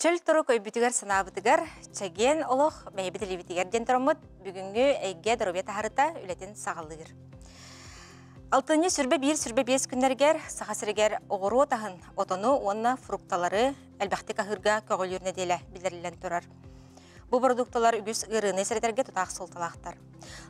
Чөл турук өйбүтүгэр-санаабытыгар, чэгиэн олох бэйэбит илиибитигэр диэн тураммыт бүгүҥҥү эйгэ доруобуйа таһарыта үлэтин саҕалыыр. Алтынньы сүрбэ биир сүрбэ биэс күннэригэр Саха сиригэр оҕуруот аһын, отону уонна фрукталары элбэхтик аһыырга көҕүлүүр нэдиэлэ биллэриллэн турар. Бу бородуукталар үгүс ыарыыны сэрэтэргэ тутаах суолталаахтар.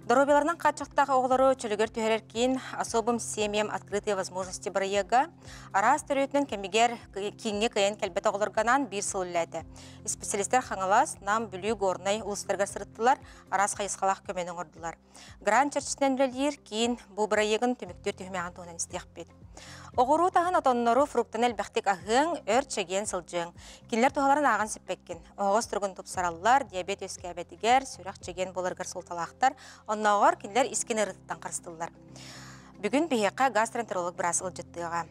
Доруобуйаларынан хааччахтаах оҕолору чөлүгэр түһэрэр киин «Особым семьям открытые возможности» бырайыага араас төрүөтүнэн кэмигэр кииҥҥэ кыайан кэлбэт оҕолорго анаан биир сыл үлэлээтэ. Исписэлиистэр Хаҥалас, Нам, Бүлүү, Горнай улуустарыгар сырыттылар, араас хайысхалаах көмөнү оҥордулар. Грант чэрчитинэн үлэлиир киин бу бырайыагын түмүктүүр түһүмэҕин туһунан истиэхпит. Оҕуруот аһын отоннору, фруктаны элбэхтик аһыаҥ, өр чэгиэн сылдьыаҥ. Кинилэр туһаларын ааҕан сиппэккин. Оһоҕос туругун тупсараллар, диабет үөскээбэтигэр, сүрэх чэгиэн буоларыгар суолталаахтар. Оннооҕор кинилэр искин ыарыытыттан харыстыыллар. Бүгүн биһиэхэ гастроэнтеролог быраас ыалдьыттыаҕа.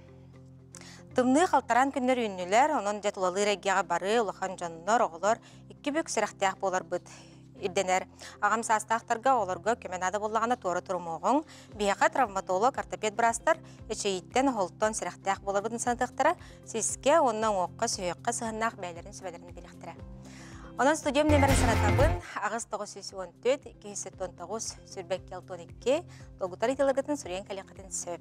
Тымныы халтараан күннэр үүннүлэр, онон дьэ тулалыыр эйгэҕэ бары улахан дьоннор, оҕолор икки бүк сэрэхтээх буоларбыт ирдэнэр. Аҕам саастаахтарга оҕолорго көмө наада буоллаҕына туора турумуоҕуҥ. Биһиэхэ травматолог, ортопед быраастар эчэйииттэн, оһолтон сэрэхтээх буоларбытын санатыахтара, сискэ уонна уҥуохха, сүһүөххэ сыһыаннаах бэйэлэрин сүбэлэрин биэриэхтэрэ. Онон студиям нөмерин санатабын 8914 279 22 долгутар ыйытыыларгытын суруйан кэлиэххитин сөп.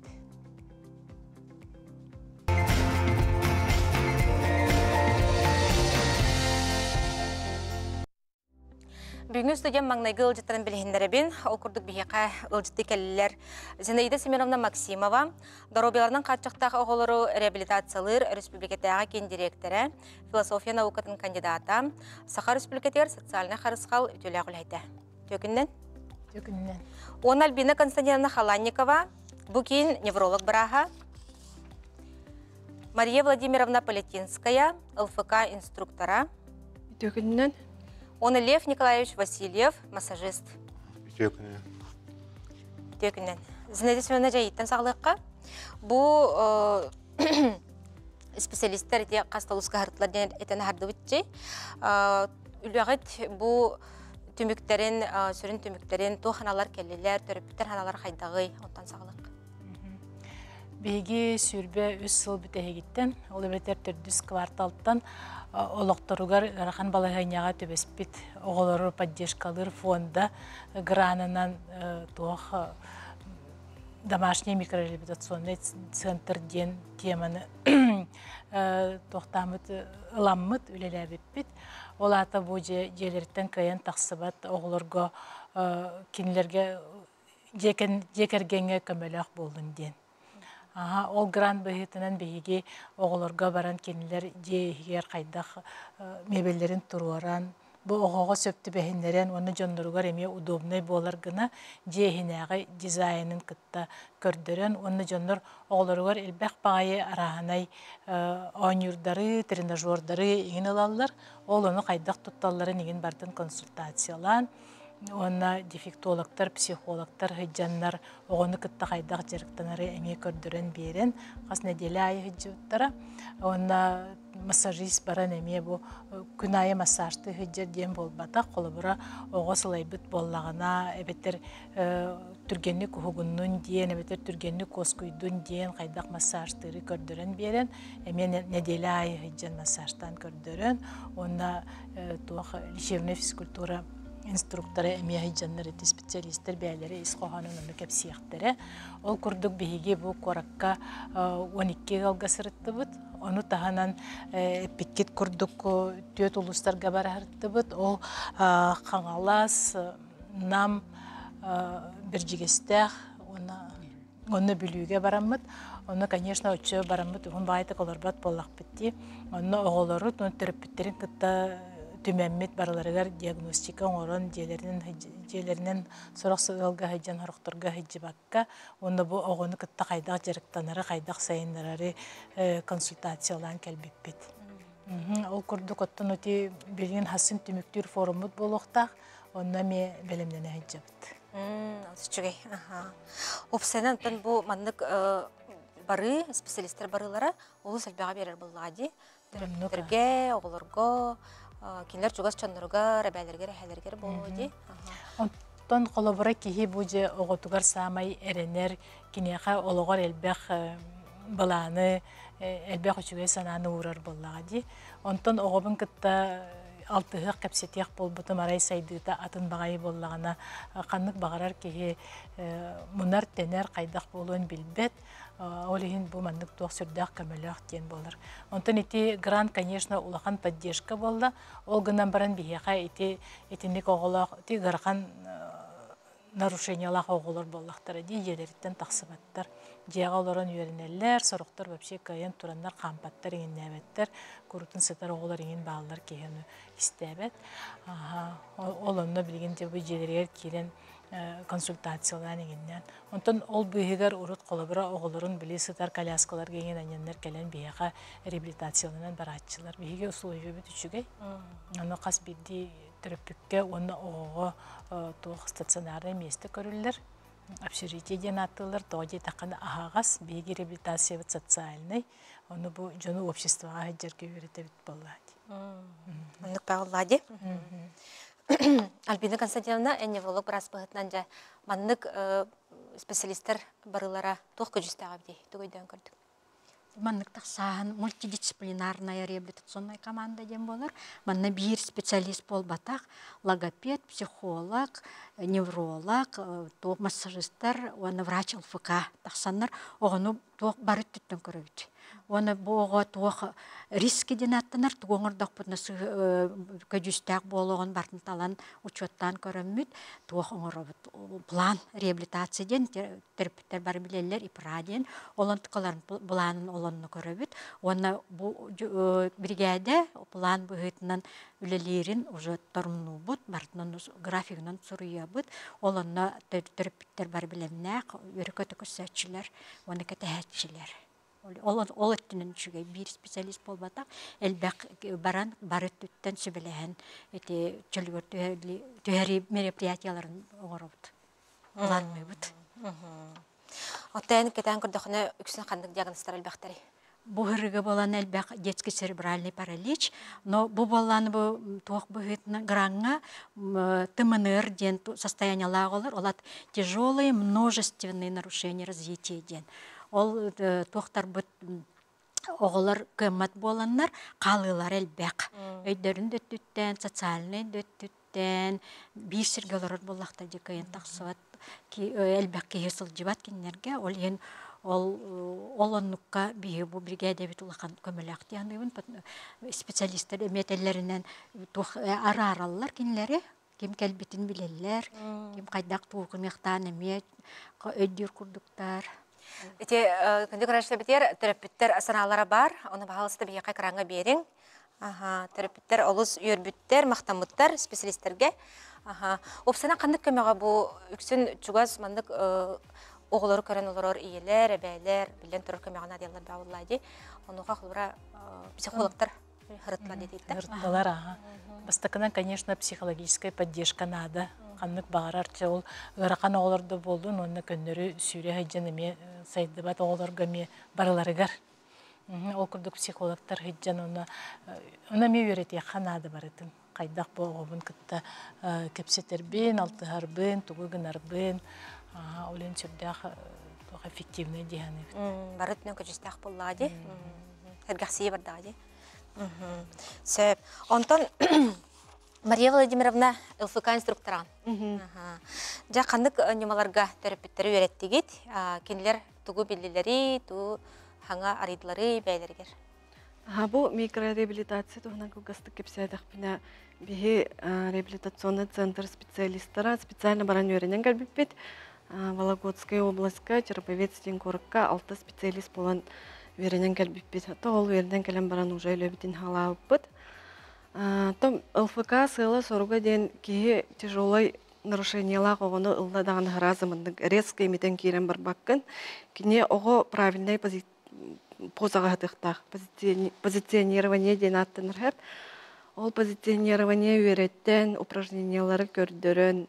Бүгүҥҥү студиям маҥнайгы ыалдьыттарын билиһиннэрэбин. Ол курдук биһиэхэ ыалдьытыы кэллилэр Зинаида Семеновна Максимова, доруобуйаларынан хааччахтаах оҕолору реабилитациялыыр өрөспүүбүлүкэтээҕи киин дириэктэрэ, философия наукатын кандидата, Саха Өрөспүүбүлүкэтигэр социальнай харысхал үтүөлээх үлэһитэ. Түөкүннэн? Түөкүннэн. Уонна Альбина Константиновна Халанникова, бу киин невролог бырааһа, Мария Владимировна Полетинская, ЛФК инструктора. Үтүө күнүнэн. Уонна Лев Николаевич Васильев, массажист. Үтүө күнүнэн. Үтүө күнүнэн. Зинаида Семеновна дьайыыттан саҕалыахха. Бу специалисттар ити хас да улууска диэн этэн аһардыбытчы. Үлэҕит бу түмүктэрин, сүрүн түмүктэрин туох ханалар кэллилэр, төрөппүттэр ханалар хайдаҕый, онтон саҕалык. Биһиги 23 сыл бүтэһигиттэн, ол эбэтэр төрдүс кварталтан олохторугар ыарахан балаһыанньаҕа түбэспит оҕолору поддержкалыыр фонда гранынан туох домашний микрореабилитационный центр диэн теманы туохтааммыт ыламмыт үлэлээбиппит. Ол аата бу дьиэлэриттэн кыайан тахсыбат оҕолорго кинилэргэ дьиэ кэргэҥҥэ көмөлөөх буоллун диэн. Аха, ол грант быһыытынан биһиги оҕолорго баран кинилэр дьиэ иһигэр хайдах мебеллэрин туруоран, бу оҕоҕо сөп түбэһиннэрэн уонна дьонноругар эмиэ удобнай буолар гына дьиэ иһинээҕи дизайнын кытта көрдөрөн уонна дьоннор оҕолоругар элбэх баҕайы арааһынай оонньуурдары, тренажердары иҥин ылаллар. Ол ону хайдах тутталларын иҥин барытын консультациялаан, уонна дефектологтар, психологтар сылдьаннар оҕону кытта хайдах дьарыктанары эмиэ көрдөрөн биэрэн хас нэдиэлэ аайы сылдьыбыттара. Уонна массажист баран эмиэ бу күн аайы массажтыы сылдьар диэн буолбатах. Холобура, оҕо сылайбыт буоллаҕына эбэтэр түргэнник уһугуннун диэн, эбэтэр түргэнник уоскуйдун диэн хайдах массажтыыры көрдөрөн биэрэн, эмиэ нэдиэлэ аайы сылдьан массажтаан көрдөрөн уонна туох лечебная физкультура инструктора эмиэ сылдьаннар ити специалистар бэйэлэрэ ис хоһоонун ону кэпсиэхтэрэ. Ол курдук биһиги бу куоракка 12 ыалга сырыттыбыт. Ону таһынан эппиккит курдук түөрт улуустарга бараһыртыбыт. Ол Хаҥалас, Нам, Бэрдьигэстээх уонна Онно Бүлүүгэ бараммыт. Онно, конечно, оччо бараммыт уһун баайтык олорбот буоллахпыт дии. Онно оҕолору төрөппүттэрин кытта түмэммит барыларыгар диагностика оҥорон дьиэлэринэн дьиэлэринэн сорох ыалга сылдьан сорохторго сылдьыбакка уонна бу оҕону кытта хайдах дьарыктанары, хайдах сайыннарары консультациялаан кэлбиппит. Ол курдук оттон ити билигин хассын түмүктүүр форуммут буолуохтаах. Онно эмиэ бэлэмнэнэ сылдьабыт. Үчүгэй. Уопсайынан оттон бу маннык барыы, специалистар барыылара олус элбэҕи биэрэр буоллаҕа дии. Төрөппүттэргэ, оҕолорго, кинилэр чугас дьонноругар, эбээлэригэр, эһээлэригэр буолуо дии. Оттон холобура киһи бу дьэ оҕотугар саамай эрэнэр, киниэхэ олоҕор элбэх Былааны, элбэх үчүгэй санааны уурар буоллаҕа дии. Онтон оҕобун кытта алтыһыах, кэпсэтиэх буолбутум арай сайдыыта атын баҕайы буоллаҕына, ханнык баҕарар киһи мунар-тэнэр, хайдах буолуон билбэт. Ол иһин бу маннык туох сүрдээх көмөлөөх диэн буолар. Онтон ити грант, конечно, улахан поддержка буолла. Ол гынан баран биһиэхэ ити итинник оҕолоох ити ыарахан нарушениелаах оҕолор буоллахтара дии дьиэлэриттэн тахсыбаттар. Дьиэҕэ олорон үөрэнэллэр, сорохтор вообще кыайан тураннар хаампаттар, иҥиннээбэттэр. Курутун сытар оҕолор иҥин бааллар киһи ону истээбэт. Ол онно билигин дьэ бу дьиэлэригэр киирэн консультациялаан иҥиннээн. Онтон ол быыһыгар урут холобура оҕолорун били сытар коляскаларга иҥин анньаннар кэлэн биһиэхэ реабилитацияланан барааччылар. Биһиги условиябыт үчүгэй. Ону хас биирдии төрөппүккэ уонна оҕоҕо туох стационарнай миэстэ көрүллэр. Общежитие диэн ааттыыллар, тоҕо диэтэххинэ аһаҕас, биһиги реабилитациябыт социальнай, ону бу дьону обществоҕа сылдьарга үөрэтэбит буоллаа дии. Оннук баҕаллаа дии. Альбина Константиновна, эн невролог быраас быһыытынан дьэ маннык специалистар барылара туох көдьүүстээҕэ эбитий? Тугу өйдөөн көрдүҥ? Маннык тахсааһын мультидисциплинарная реабилитационная команда диэн буолар. Манна биир специалист буолбатах, логопед, психолог, невролог, туох массажистар уонна врач ЛФК тахсаннар оҕону туох бары өттүттэн көрөбүт. Уонна бу оҕо туох риски диэн ааттанар, тугу оҥордохпутуна көдьүүстээх буолуоҕун барытын талан учуоттаан көрөммүт, туох оҥоробут. План реабилитация диэн төрөппүттэр бары билэллэр ИПРА диэн ол онтукаларын былаанын олонно көрөбүт уонна бу биригээдэ план быһыытынан үлэлиирин уже торумнуубут барытынан графигынан суруйабыт ол онно төрөппүттэр бары билэмнээх үөрэ-көтө көрсөөччүлэр уонна кэтэһээччилэр ол ол өттүнэн үчүгэй биир специалист буолбатах элбэх баран бары өттүттэн сүбэлэһэн ити чөлүгэр түһэрии мероприятияларын оҥоробут Планныыбыт. Оттон кэтээн көрдөхүнэ үксүн ханнык диагнозтар элбэхтэрий? Бу ырыга буолан элбэх детский церебральный паралич, но бу буоллааны бу туох быһыытынан граҥҥа тымыныыр диэн состояниелаах олор, ол ат тяжелые множественные нарушения развития диэн. Ол туохтарбыт оҕолор кыаммат буоланнар хаалыылара элбэх. Өйдөрүн да өттүттэн, социальнай да өттүттэн биир сиргэ олорор буоллахтар дьэ кыайан тахсыбат элбэх киһи сылдьыбат кинилэргэ. Ол иһин ол ол оннукка биһиги бу биригээдэбит улахан көмөлөөх дии саныыбын. Специалистар эмиэ этэллэринэн туох араараллар кинилэри ким кэлбитин билэллэр, ким хайдах тугу эмиэ өйдүүр курдуктар. Ити күндү көрөөччүлэрбитигэр төрөппүттэр санаалара баар. Ону баһаалыста биһиэхэ экраҥҥа биэриҥ. Аха, төрөппүттэр олус үөрбүттэр, махтаммыттар специалистэргэ. Аха, уопсайынан ханнык көмөҕө бу үксүн чугас маннык оҕолору көрөн олорор ийэлэр, эбээлэр, биллэн турар көмөҕө наадыйаллар бааллар дии. Онуоха холобура психологтар Ырыттылар диэтиттэр. Ырыттылар, аха. Бастакынан, конечно, психологическая поддержка надо. Ханнык баҕарар чэ ол ыарахан оҕолордо буоллун уонна көннөрү сүүрэ сылдьан эмиэ сайдыбат оҕолорго эмиэ барыларыгар. Ол курдук психологтар сылдьан уонна ону эмиэ үөрэтиэххэ наада барытын. Хайдах бу оҕобун кытта кэпсэтэрбин, алтыһарбын, тугу гынарбын, ол иһин сүрдээх туох эффективный дии саныыбын. Бары өттүнэн көдьүүстээх буоллаҕа дии. Сэргэхсийэ бардаҕа дии. Сөп. Онтон Мария Владимировна ЛФК инструктора. Дьэ, ханнык ньымаларга төрөппүттэри үөрэттигит? Кинилэр тугу биллилэри, тугу хаҥа арыйдылары бэйэлэригэр? Бу микрореабилитация туһунан кылгастык кэпсээтэхпинэ, биһи реабилитационный центр специалистара специально баран үөрэнэн кэлбиппит. Вологодскай областка Череповец диэн куоракка алта специалист буолан үөрэнэн кэлбиппит. То ол үөрэнэн кэлэн баран уже үлэбитин халаабыппыт. Том ЛФК сыала-соруга диэн киһи тяжелой нарушениелаах оҕону ылла даҕаны сразу маннык резко имитэн киирэн барбаккын. Кини оҕо правильнай позаҕа сытыахтаах позиционирование диэн ааттанар сөп. Ол позиционирование үөрэттэн, упражнениелары көрдөрөн,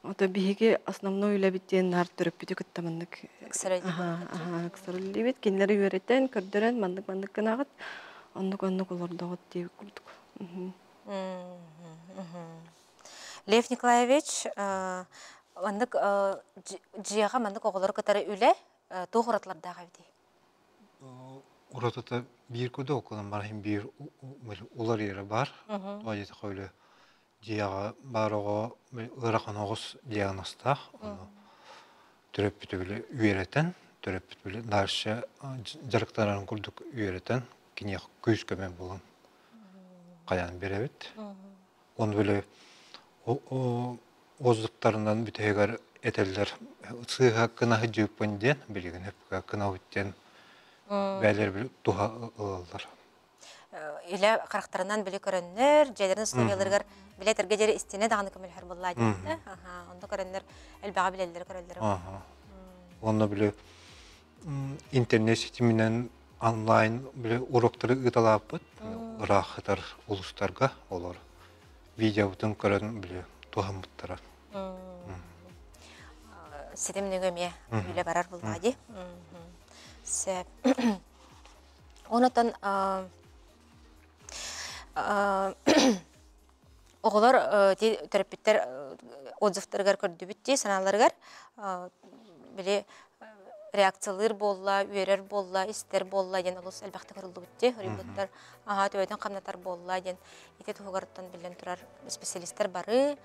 ото биһиги основной үлэбит диэн наар төрөппүтү кытта маннык ыксарыллыбыт. Кинилэри үөрэтэн, көрдөрөн маннык-маннык гынаҕыт, оннук-оннук олордоҕут диэбит курдук. Лев Николаевич, маннык дьиэҕэ маннык оҕолору кытары үлэ туох уратылардаах эбитий? Уратыта биир курдук окулан баран биир уларыйара бар. Тоҕо диэтэххэ өлө дьиэҕэ баар оҕо ыарахан оҕус диагнозтаах. Ону төрөппүтү били үөрэтэн, төрөппүт били дальше дьарыктанарын курдук үөрэтэн, киниэхэ күүс-көмө буолан хайаан биэрэбит. Оны били отзывтарынан бүтэһигэр этэллэр сыыһа кына сылдьыыппын диэн, билигин өппүкэ кынабыт диэн бээлэр били туһа ылаллар. Илэ харахтарынан били көрөннөр, дьиэлэрин условияларыгар билэ этэргэ диэри истинэ даҕаны көмөлөһөр буоллаа диэбитэ. Онно көрөннөр элбэҕи билэллэр көрөллөр. Онно били интернет ситиминэн онлайн били уроктары ыыталааппыт ыраах сытар улуустарга олор видеобытын көрөн били туһаммыттара. Ситим нөҥүө эмиэ үлэ барар буоллаҕа дии. Сөп. Онотон оҕолор төрөппүттэр отзывтарыгар көрдүбүт дии санааларыгар били реакциялыыр буолла, үөрэр буолла, истэр буолла диэн олус элбэхтик ырыллыбыт дии. Ыйбыттар аһаа төбөтүн хамнатар буолла диэн ити туһугарыттан биллэн турар специалистар бары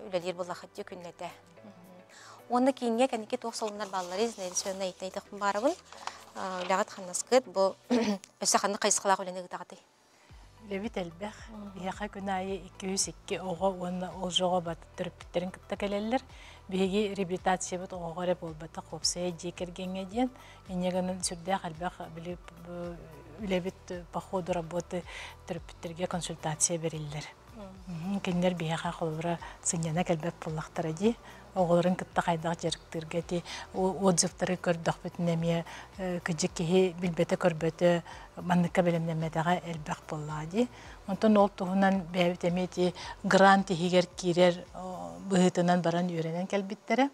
үлэлиир буоллахыт дии күннэтэ. Уонна кииҥҥэ кэнники туох солуннар баалларый, Зинаида Семеновна ыйытыахпын баарабын. Үлэҕит хамнаскыт бу өссө ханнык хайысхалаах үлэни ыытаҕытый? Үлэбит элбэх. Биһиэхэ күн аайы 202 оҕо уонна ол оҕо төрөппүттэрин кытта кэлэллэр. Биһиги реабилитациябыт оҕоҕо эрэ буолбатах, уопсайа дьиэ кэргэҥҥэ диэн. Инньэ гынан сүрдээх элбэх били үлэбит по ходу работы төрөппүттэргэ консультация бэриллэр. Кинилэр биһиэхэ холобура сынньана кэлбэт буоллахтара дии. Оҕолорун кытта хайдах дьарыктыырга ити отзывтары көрдөхпүтүнэ эмиэ кыдьык киһи билбэтэ-көрбөтө манныкка бэлэмнэммэтэҕэ элбэх буоллаҕа дии. Онтон ол туһунан бэйэбит эмиэ ити грант иһигэр киирэр быһыытынан баран үөрэнэн кэлбиттэрэ.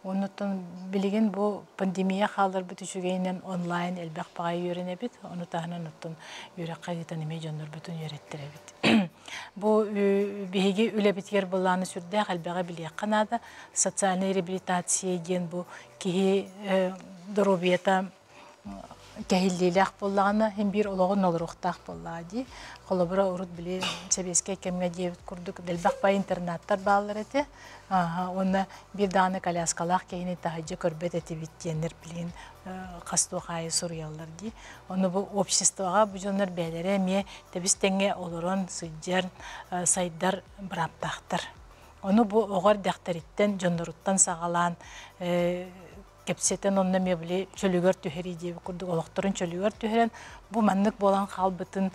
Оннуттан билигин бу пандемия хаалларбыт үчүгэйинэн онлайн элбэх баҕайы үөрэнэбит. Ону таһынан оттон үөрэххэ ыытан эмиэ дьоннорбутун үөрэттэрэбит. Бу биһиги үлэбитигэр былааны сүрдээх элбэҕи билиэххэ наада. Социальная реабилитация диэн бу киһи доруобуйата кэһиллиилээх буоллаҕына, син биир олоҕун олоруохтаах буоллаҕа дии. Холобура, урут били сэбиэскэй кэмҥэ диэбит курдук элбэх бай интернаттар бааллар этэ. Уонна биир даҕаны коляскалаах киһини таһырдьа көрбөт этибит диэннэр билигин хас туох аайы суруйаллар дии. Ону бу обществоҕа бу дьоннор бэйэлэрэ эмиэ тэбис-тэҥҥэ олорон сылдьар, сайдар бырааптаахтар. Ону бу оҕо эрдэхтэриттэн дьонноруттан саҕалаан кэпсэтэн онно эмиэ били чөлүгэр түһэрии диэбит курдук олохторун чөлүгэр түһэрэн бу маннык буолан хаалбытын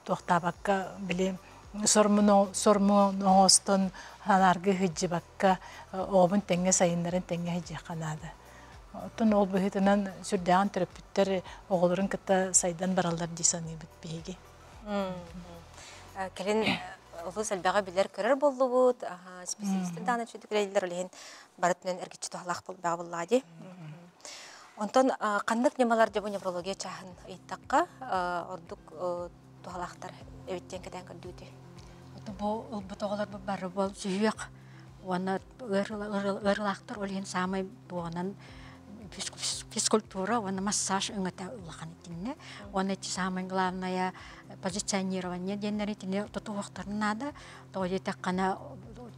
туохтаабакка били сормун оҥостон санааргыы сылдьыбакка оҕобун тэҥҥэ сайыннаран тэҥҥэ сылдьыахха наада. Оттон ол быһыытынан сүрдээҕин төрөппүттэр оҕолорун кытта сайдан бараллар дии саныыбыт биһиги. Кэлин олус элбэҕи билэр-көрөр буоллубут, специалистар даҕаны үчүгэй үлэлииллэр, ол иһин бары өттүнэн эргиччи туһалаах буолбаҕа буоллаҕа дии. Онтон ханнык ньымалар дьэ бу неврология чааһын ыйыттахха ордук туһалаахтар эбит диэн кэтээн көрдүүтүй? Бу ылбыт оҕолорбут бары бол сүһүөх уонна ыарыылаахтар ол иһин саамай туоҕунан физкультура уонна массаж өҥөтө улахан итиннэ. Уонна ити самое главное позиционирование диэннэр итини тутуһуохтарын наада. Тоҕо диэтэххинэ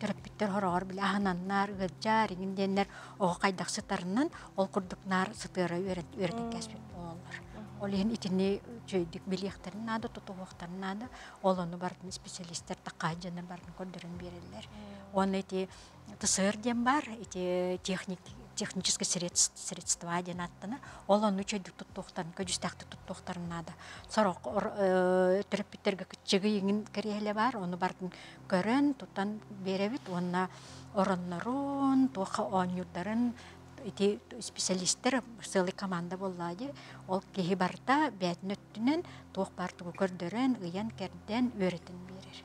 төрөппүттэр хороҕор били аһынаннар, ыалдьаар иҥин диэннэр оҕо хайдах сытарынан ол курдук наар сытыара үөрэтэн кээспит буолаллар. Ол иһин итини үчүгэйдик билиэхтэрин наада, тутуһуохтарын наада. Ол ону барытын специалистар такаай дьоннор барытын көрдөрөн биэрэллэр. Уонна ити ТСР диэн баар, ити техник, техническое средства диэн ааттанар. Ол ону үчүгэйдик туттуохтарын, көдьүүстээхтик туттуохтарын наада. Сорох төрөппүттэргэ кыччыгый иҥин кэриэһилэ баар, ону барытын көрөн, тутан биэрэбит уонна ороннорун, туохха оонньуурдарын ити специалистер целый команда буоллаа дии. Ол киһи барыта бэйэтин өттүнэн туох баар тугу көрдөрөн, ыйан-кэрдэн, үөрэтэн биэрэр.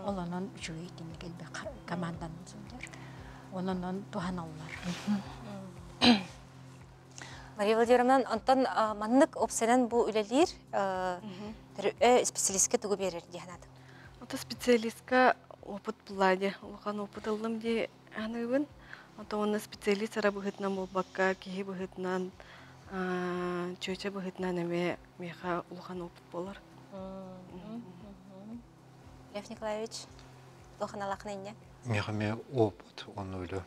Ол онон үчүгэй итинник элбэх команданан сылдьар. Онон туһаналлар. Мария Владимировна, онтон маннык опсанан бу үлэлиир специалистка тугу биэрэр дии санаатыҥ? Ото специалистка опыт булла дии, улахан опыт ыллым дии аныыбын. Ото уонна специалист эрэ быһыытынан буолбакка, киһи быһыытынан Чүөчэ быһыытынан эмиэ миэхэ улахан опыт буолар. Лев Николаевич, туох аналаахын инньэ? Миэхэ эмиэ опыт уонна үлэ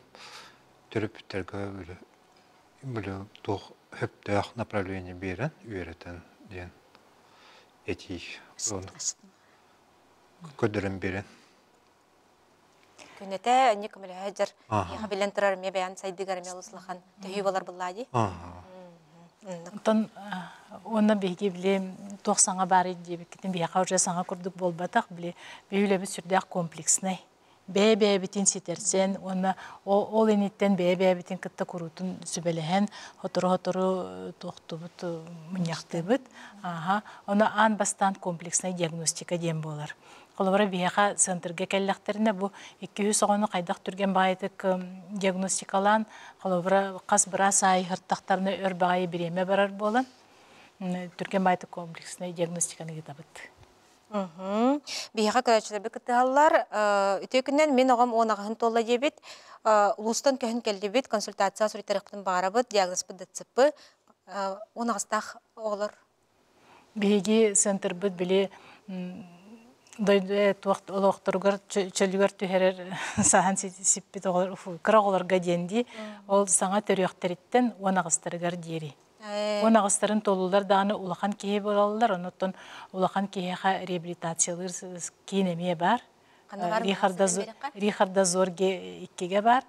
төрөппүттэргэ үлэ били туох сөптөөх направление биэрэн үөрэтэн диэн этии көрдөрөн биэрэн. Күнэтэ өнньү көмөлөһө дьар киһиэхэ билэн турар эмиэ бэйэн сайдыгар эмиэ олус улахан төһүү болар буллаа дии. Онтон уонна биһиги били туох саҥа баарый диэбиккитин биһиэхэ уже саҥа курдук буолбатах били биһи үлэбит сүрдээх комплекснай бэйэ-бэйэбитин ситэрсэн уонна ол инниттэн бэйэ-бэйэбитин кытта куруутун сүбэлэһэн сотору-сотору туохтубут мунньахтыыбыт. Ааһа. Ону аан бастаан комплекснай диагностика диэн буолар. Холобура, биһиэхэ центргэ кэллэхтэринэ бу 200 оҕону хайдах түргэн баҕайытык диагностикалаан, холобура, хас быраас аайы ыһыртахтарына өр баҕайы бириэмэ барар буолан, түргэн баҕайытык комплекснай диагностиканы ыытабыт. Биһиэхэ көрөөччүлэрбит кыттыһаллар. Үтүө күнүнэн мин оҕом 10 аҕыһын туолла диэбит. Улуустан көһөн кэллибит, консультация суруйтарыахпытын баҕарабыт, диагнозпыт ДЦП. 10 аҕыстаах оҕолор. Биһиги центрбыт били дойду туох олохторугар чөлүгэр түһэрэр саһан сиппит оҕолор кыра оҕолорго диэн дии ол саҥа төрүөхтэриттэн 10 аҕыстарыгар диэри. 10 аҕыстарын туолулар даҕаны улахан киһи буолаллар, онуттан улахан киһиэхэ реабилитациялыыр киин эмиэ баар. Рихарда Зорге иккигэ баар,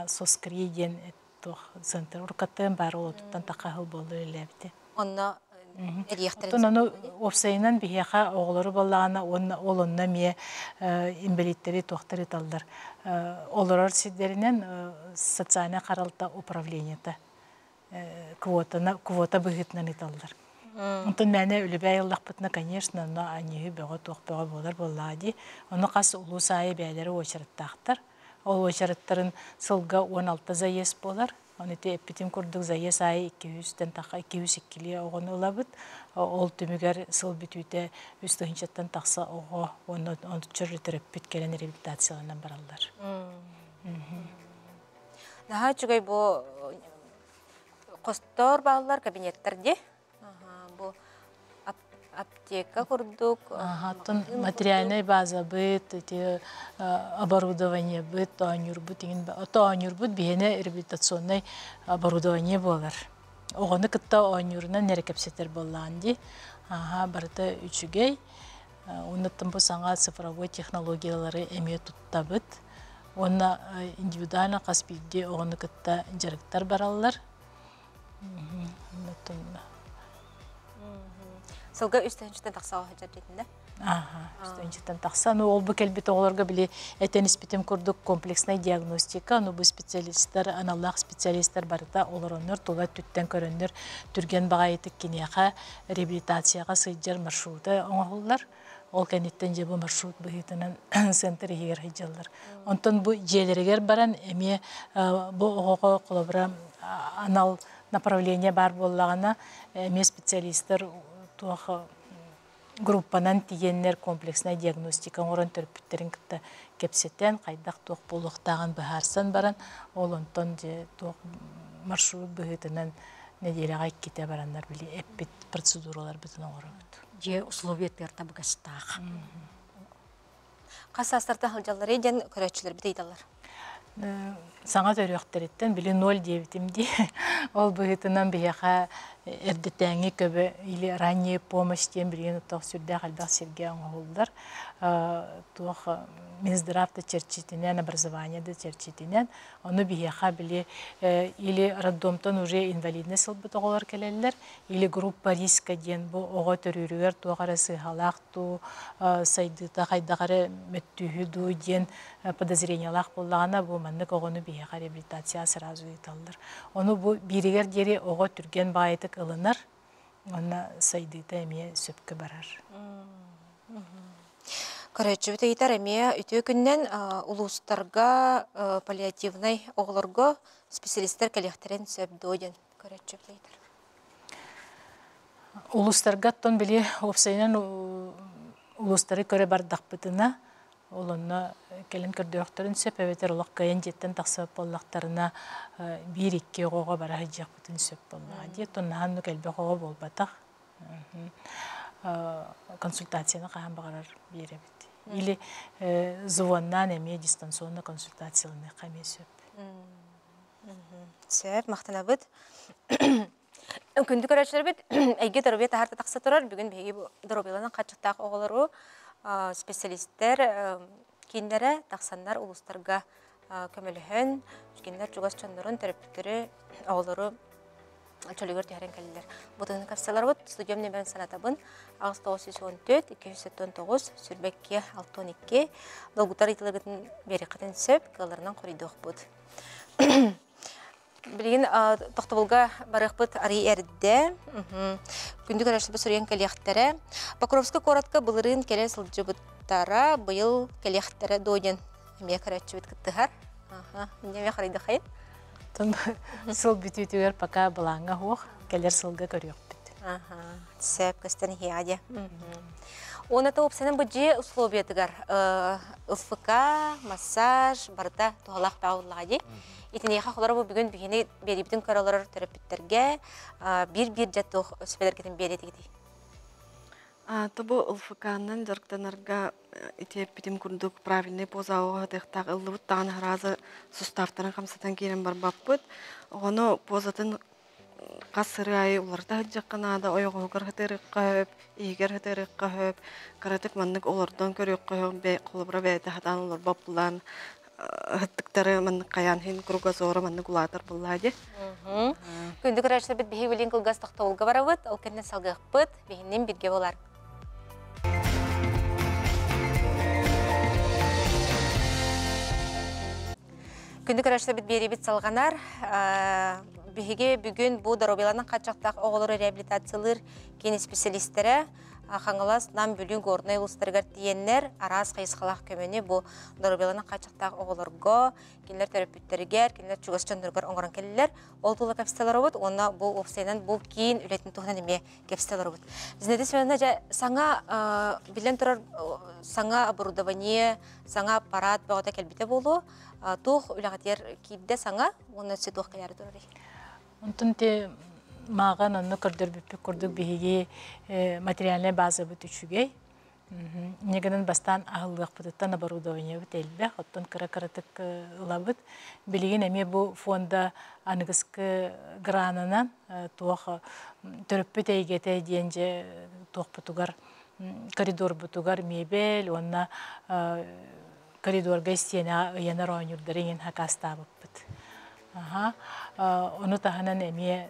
Соскри диэн туох центр уруккаттан баар ол отуттан тахха буоллар үлэлээбитэ. Онно Оттон ону уопсайынан биһиэхэ оҕолору баллаана уонна ол онно эмиэ инбэлииттэри туохтар ыталлар. Олорор сирдэринэн социальнай харалта управлениета квотана квота быһыытынан ыталлар. Онтон мээнэ үлүбээй ыллахпытына, конечно, онно аньыһы бөҕө туох бөҕө буолар буоллаҕа дии. Ону хас улуус аайы бэйэлэрэ уочараттаахтар. Ол уочараттарын сылга 16 заезд буолар. Оны ити эппитим курдук заезд аайы 200-тэн таха 202 оҕону ылабыт. Ол түмүгэр сыл бүтүүтэ 3 тыһыынчаттан тахса оҕо уонна чөрү төрөппүт кэлэн реабилитацияланан бараллар. Наһаа үчүгэй бу хостор бааллар, кабинеттар дии. Бу аптека курдук. Оттон материальнай базабыт, ити оборудованиебыт, оонньуурбут иҥин оонньуурбут биһиэнэ реабилитационнай оборудование буолар. Оҕону кытта оонньуурунан эрэ кэпсэтэр буоллаҕын дии. Аха, барыта үчүгэй. Оннуттан бу саҥа цифровой технологиялары эмиэ туттабыт. Уонна индивидуально хас биирдии оҕону кытта дьарыктар бараллар. Оннуттан Сылга 3 тыһыынчаттан тахса сылдьар диэтин. Аха, 3 тыһыынчаттан тахса. Ну, ол бу кэлбит оҕолорго били этэн испитим курдук комплексная диагностика, ну бу специалисттар, аналлаах специалисттар барыта олороннор, тула түттэн көрөннөр, түргэн баҕайытык киниэхэ реабилитацияҕа сылдьар маршрута оҥоһуллар. Ол кэнниттэн дьэ бу маршрут быһыытынан центр иһигэр сылдьаллар. Онтон бу дьиэлэригэр баран эмиэ бу оҕоҕо холобура анал направление баар буоллаҕына, эмиэ специалисттар туох группанан тиийэннэр комплекснай диагностика оҥорон төрөппүттэрин кытта кэпсэтэн, хайдах туох буолуохтааҕын быһаарсан баран, ол онтон дьэ туох маршрут быһыытынан нэдиэлэҕэ иккитэ бараннар били эппит процедураларбытын оҥоробут. Дьиэ условиятыгар табыгастаах. Хас саастартан сылдьалларый диэн көрөөччүлэрбит ыйыталлар. Саҥа төрүөхтэриттэн били ноль диэбитим дии. Ол быһыытынан биһиэхэ эрдэтээҥи көбө или ранняя помощь диэн билигин туох сүрдээх элбэх сиргэ оҥоһуллар. Туох Минздрав да чэрчитинэн, образование да чэрчитинэн. Ону биһиэхэ били или роддомтон уже инвалидность ылбыт оҕолор кэлэллэр, или группа риска диэн бу оҕо төрүүрүгэр туох эрэ сыыһалаах дуу, сайдыыта хайдах эрэ мөттүүһү дуу диэн подозрениялаах буоллаҕына, бу маннык оҕону биһиэхэ реабилитация сразу ыыталлар. Ону бу бииригэр диэри оҕо түргэн баҕайытык ылынар, уонна сайдыыта эмиэ сөпкө барар. Көрөөччүбүт ыйытар эмиэ үтүө күннэн улуустарга паллиативнай оҕолорго специалисттар кэлиэхтэрин сөп дуо диэн көрөөччүбүт ыйытар. Улуустарга оттон били уопсайынан улуустары көрө бардахпытына. Ол онно кэлин көрдөрөхтөрүн сөп эбэтэр олох кыайан дьиэттэн тахсыбат буоллахтарына биир-икки оҕоҕо бара сылдьыахпытын сөп буоллаҕа дии. Оттон наһаа оннук элбэх оҕо буолбатах. Консультацияны хаһан баҕарар биэрэбит. Или звоннаан эмиэ дистанционно консультацияланыахха эмиэ сөп. Сөп, махтанабыт. Күндү көрөөччүлэрбит, эйгэ доруобуйа таһаарта тахса турар. Бүгүн биһиги доруобуйаланан хааччахтаах оҕолору специалистэр кииннэрэ тахсаннар улуустарга көмөлөһөн, кинилэр чугас дьоннорун, төрөппүттэри, оҕолору чөлүгэр түһэрэн кэллилэр. Бу тыһын капсаларбыт студиям нөмерин санатабын 8914 279 22 62 долгутар ыйтылыгытын биэриэххитин сөп, кыалларынан хоруйдуохпут. Билигин тохтобулга барыахпыт арый эрдэ. Күндү көрөөччүлэрбит суруйан кэлиэхтэрэ. Покровскай куоратка былырыын кэлэ сылдьыбыттара, быйыл кэлиэхтэрэ дуо диэн эмиэ көрөөччүбүт кыттыһар. Эмиэ харайдахайын. Сыл бүтүүтүгэр пока былааҥҥа суох, кэлэр сылга көрүөхпүт. Сөп, көстөн иһиэҕэ диэ. Уонна уопсайынан бу дьиэ условиятыгар ЛФК, массаж барыта туһалаах баҕаллаҕа дии. Итиниэхэ холоро бу бүгүн биһини биэриибитин көрө олорор төрөппүттэргэ биир-биир дьэ туох сүбэлэргитин биэриэтигитий? Тобу ЛФК-нан дьарыктанарга ити эппитим курдук правильный поза оҕо ыллыбыт даҕаны сразу суставтарын хамсатан киирэн барбаппыт. Оҕону позатын хас сырыы аайы уларыта сылдьыахха наада, ойоҕоһугар сытыарыахха сөп, иһигэр сытыарыахха сөп, кыратык маннык олордон көрүөххэ сөп, холобура бэйэтэ сатаан олорбот булаан ыһыттыктары маннык хайаан иһин кругозора маннык улаатар буоллаа дии. Күндү көрөөччүлэрбит биһиги билин кылгас тохтобулга барабыт, ол кэннэ салгыахпыт, биһиннин бирге болар. Күндү көрөөччүлэрбит биэриибит салҕанар. Биһиги бүгүн бу доруобуйаланан хааччахтаах оҕолору реабилитациялыыр киин исписэлиистэрэ Хаҥалас, Нам, Бүлүү, Горнай улуустарыгар тиийэннэр араас хайысхалаах көмөнү бу доруобуйаланан хааччахтаах оҕолорго, кинилэр төрөппүттэригэр, кинилэр чугас дьонноругар оҥорон кэллилэр. Ол тула кэпсэтэ олоробут уонна бу уопсайынан бу киин үлэтин туһунан эмиэ кэпсэтэ олоробут. Зинаида Семеновна, дьэ, саҥа биллэн турар саҥа оборудование, саҥа аппарат бөҕөтө кэлбитэ буолуо. Туох үлэҕитигэр киирдэ саҥа уонна өссө туох кэлээри турарый? Онтон те мааҕан онно көрдөрбүппүт курдук биһиги материальнай базабыт үчүгэй. Инньэ гынан бастаан аһыллыахпытыттан оборудованиебыт элбэх, оттон кыра-кыратык ылабыт. Билигин эмиэ бу фонда аныгыскы гранынан туох төрөппүт эйгэтэ диэн дьэ туохпутугар коридорбутугар мебель уонна коридорга истиэнэҕэ ыйанар оонньуурдары иҥин хакаастаабыппыт. Ону таһынан эмиэ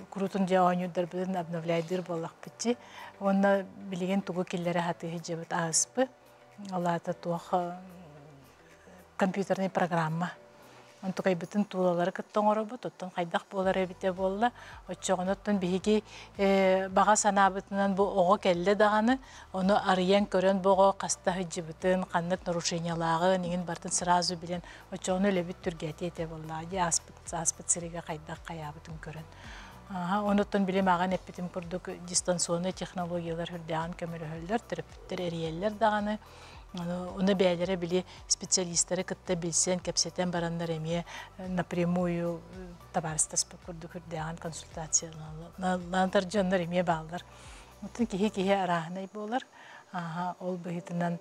куруутун дьэ оонньуурдарбытын обновляйдыыр буоллахпыт Уонна билигин тугу киллэрэ сатыы сылдьабыт ааспы. Ол аата туох компьютерный программа. Онтукайбытын туулалары кытта оҥоробут, оттон хайдах буолар эбитэ буолла. Оччоҕуна оттон биһиги баҕа санаабытынан бу оҕо кэллэ даҕаны, ону арыйан көрөн бу оҕо хаста сылдьыбытын, ханнык нарушениелааҕын, иҥин барытын сразу билэн, оччоҕуна үлэбит түргээтиэ этэ буоллаҕа дии ааспыт, ааспыт сиригэ хайдах хайаабытын көрөн. Онуттан билим ааҕан эппитим курдук дистанционнай технологиялар үрдээҕин көмөлөһөллөр, төрөппүттэр эрийэллэр даҕаны. Ону бэйэлэрэ били специалистары кытта билсэн, кэпсэтэн бараннар эмиэ напрямую табаарыстаспыт курдук үрдээҕин консультацияланар дьоннор эмиэ бааллар. Оттон киһи-киһи арааһынай буолар. Ол быһыытынан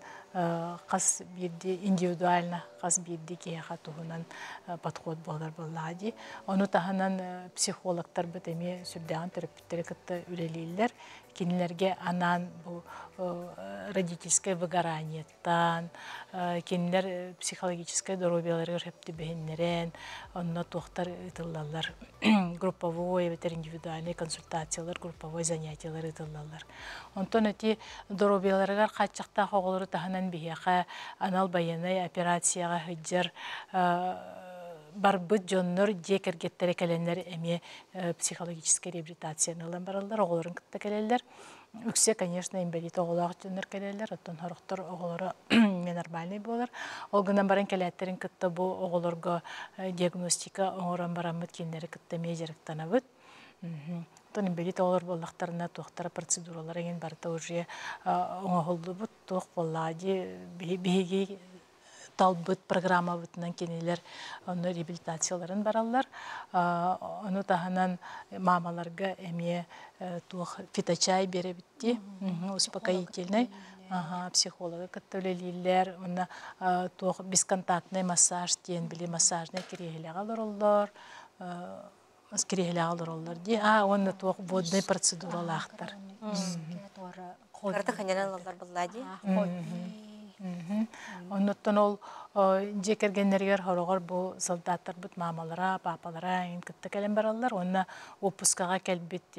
хас биирдии индивидуально хас биирдии киһиэхэ туһунан подход буолар буоллаҕа дии. Ону таһынан психологтарбыт эмиэ сүрдээҕин төрөппүттэри кытта үлэлииллэр. Кинилэргэ анаан бу родительское выгораниеттан, кинилэр психологическай доруобуйаларыгар сөп түбэһиннэрэн, онно туохтар ыытыллаллар групповой эбэтэр индивидуальный консультациялар, групповой занятиялар ыытыллаллар. Онтон эти доруобуйаларыгар хааччахтаах оҕолору таһынан биһиэхэ анал байыаннай операцияҕа сылдьар барбыт дьоннор дьиэ кэргэттэрэ кэлэннэр эмиэ психологическай реабилитацияны ылан бараллар, оҕолорун кытта кэлэллэр. Үксэ, конечно, инбэлиит оҕолоох дьоннор кэлэллэр, оттон сорохтор оҕолоро нормальный буолар. Ол гынан баран кэлээттэрин кытта бу оҕолорго диагностика оҥорон бараммыт кинилэри кытта эмиэ дьарыктанабыт. Оттон инбэлиит оҕолор буоллахтарына туохтара процедуралара эҥин барыта уже оҥоһуллубут туох буоллаҕа дии биһиги талбыт программабытынан кинилэр онно реабилитацияларын бараллар. Ону таһынан мамаларга эмиэ туох фиточай биэрэбит дии, успокоительный. Ага, психологы кытта үлэлииллэр. Уонна туох бесконтактный массаж диэн били массажнай кириэһилэҕэ олороллор. Кириэһилэҕэ олороллор дии. А уонна туох водный процедуралаахтар. Карата ханньанан ылаллар буллаа дии. Оннуттан ол дьиэ кэргэннэригэр хороҕор бу солдаттарбыт маамалара, паапалара эҥин кытта кэлэн бараллар. Уонна уоппускаҕа кэлбит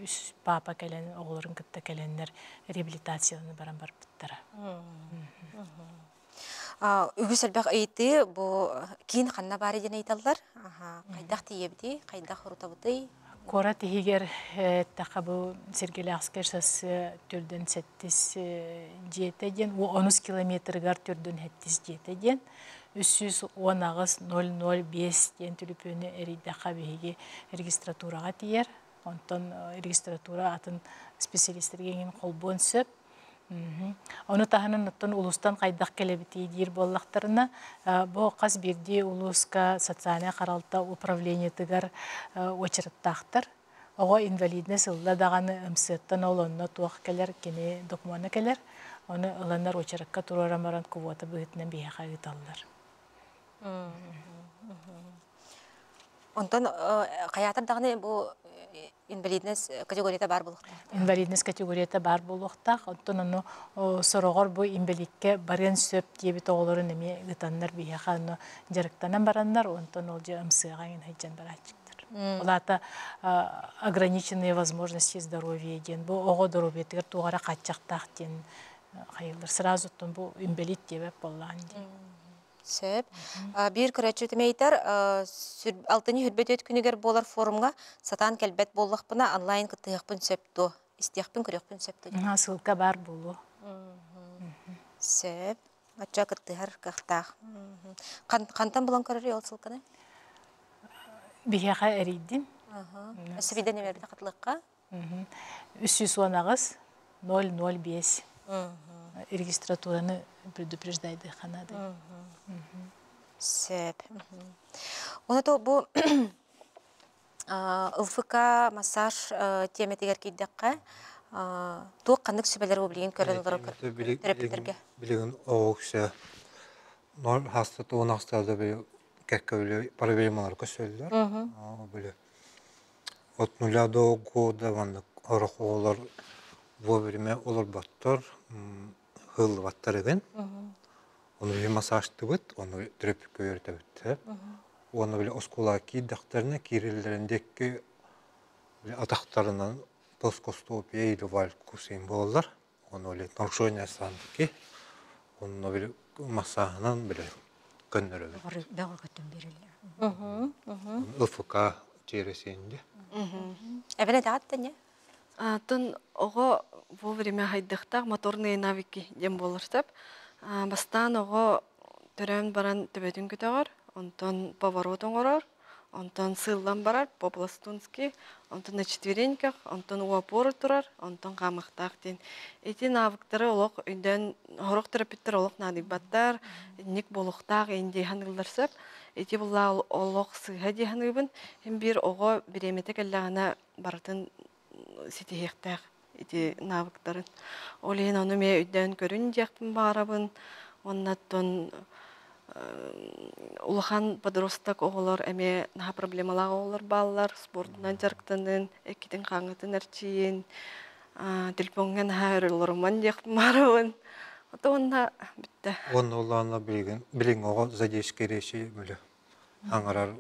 үс паапа кэлэн оҕолорун кытта кэлэннэр реабилитацияланы баран барбыттара. Үгүс элбэх ыйытыы бу киин ханна баар диэн ыйыталлар. Хайдах тиийэбитий, хайдах урутабытый? Куорат иһигэр эттэххэ бу Сергелявскай шоссе түрдэн сэттис дьиэтэ диэн, онус километрыгар түрдэн сэттис дьиэтэ диэн, 318 005 диэн түлүпүөнү эрийдэххэ биһиги регистратураҕа тиийэр. Онтон регистратура атын специалистэргэ эҥин холбуон сөп. Ону таһынан оттон улуустан хайдах кэлэбитий диир буоллахтарына, бу хас биирдии улууска социальнай харалта управлениетыгар уочараттаахтар. Оҕо инвалидность ылла даҕаны МС-тан ол онно туох кэлэр, кини докумуона кэлэр. Ону ыланнар уочаракка туруоран баран квота быһыытынан биһиэхэ ыыталлар. Онтон хайаатар даҕаны бу инвалидность категорията баар буолуохтаах. Инвалидность категорията баар буолуохтаах. Оттон ону сороҕор бу инбэлииккэ барыан сөп диэбит оҕолорун эмиэ ыытаннар биһиэхэ ону дьарыктанан бараннар, онтон ол дьэ ымсыаҕа иҥин сылдьан барааччыктар. Ол аата ограниченные возможности здоровья диэн бу оҕо доруобуйатыгар туох эрэ хааччахтаах диэн хайыллар. Сразу оттон бу инбэлиит диэбэт буоллаҕын дии. Сөп. Биир көрөөччү ыйытар, алтынньы хүрбэ күнүгэр буолар форумҥа сатаан кэлбэт буоллахпына онлайн кыттыһыахпын сөп дуо? Истиэхпин, көрүөхпүн сөп дуо? Ссылка баар буолуо. Сөп. Оччо кыттыһар кыахтаах. Хантан булан көрөрүй ол ссылканы? Биһиэхэ эрийдин. Өссө биирдэ нөмербитин хатылыахха. 318 005 регистратураны предупреждайдыахха наада. Сөп. Уонна то бу ЛФК массаж тиэмэтигэр киирдэххэ, туох ханнык сүбэлэр бу билигин көрөн олорор төрөппүттэргэ? Билигин оҕукса ноль хаста туон ахстаада били кэккэ проблемалар көсөллөр. Били от нуля до года маннык орох оҕолор вовремя олорботтор, ыһыллыбаттар эбин. Ону биһи массажтыбыт, ону төрөппүккэ үөрэтэбит. Уонна били оскуолаҕа киирдэхтэринэ киирэллэрин диэки били атахтарынан плоскостопие или валькус буолаллар. Ону били нарушение саантики, онно били массааһынан били көннөрөбүт. Бөҕөргөтөн биэрэллэр. ЛФК тиэрэсиэнди. Эбэн этэҕит да не? Атын оҕо вовремя хайдахтаах моторные навыки диэн буолар сөп. Бастаан оҕо төрөөн баран төбөтүн көтөҕөр, онтон поворот оҥорор, онтон сыыллан барар по-пластунски, онтон на четвереньках, онтон у опоры турар, онтон хаамыахтаах диэн. Ити навыктары олох өйдөөн сорох төрөппүттэр олох наадыйбаттар, инник буолуохтаах ин дии саныыллар сөп. Ити буллаа олох сыыһа дии саныыбын. Һин биир оҕо бириэмэтэ кэллэҕинэ барытын ситиһиэхтээх ити навыктарын. Ол иһин ону эмиэ өйдөөн көрүн диэхпин баҕарабын. Уоннаттан улахан подросток оҕолор эмиэ наһаа проблемалаах оҕолор бааллар. Спордунан дьарыктанын, эккитин хаҥҥытын эрчийин, телефоҥҥа наһаа өр олоруман диэхпин баҕарабын. Ото уонна бүттэ. Уонна улаана билигин билиҥ оҕо задержка речи били аҥарар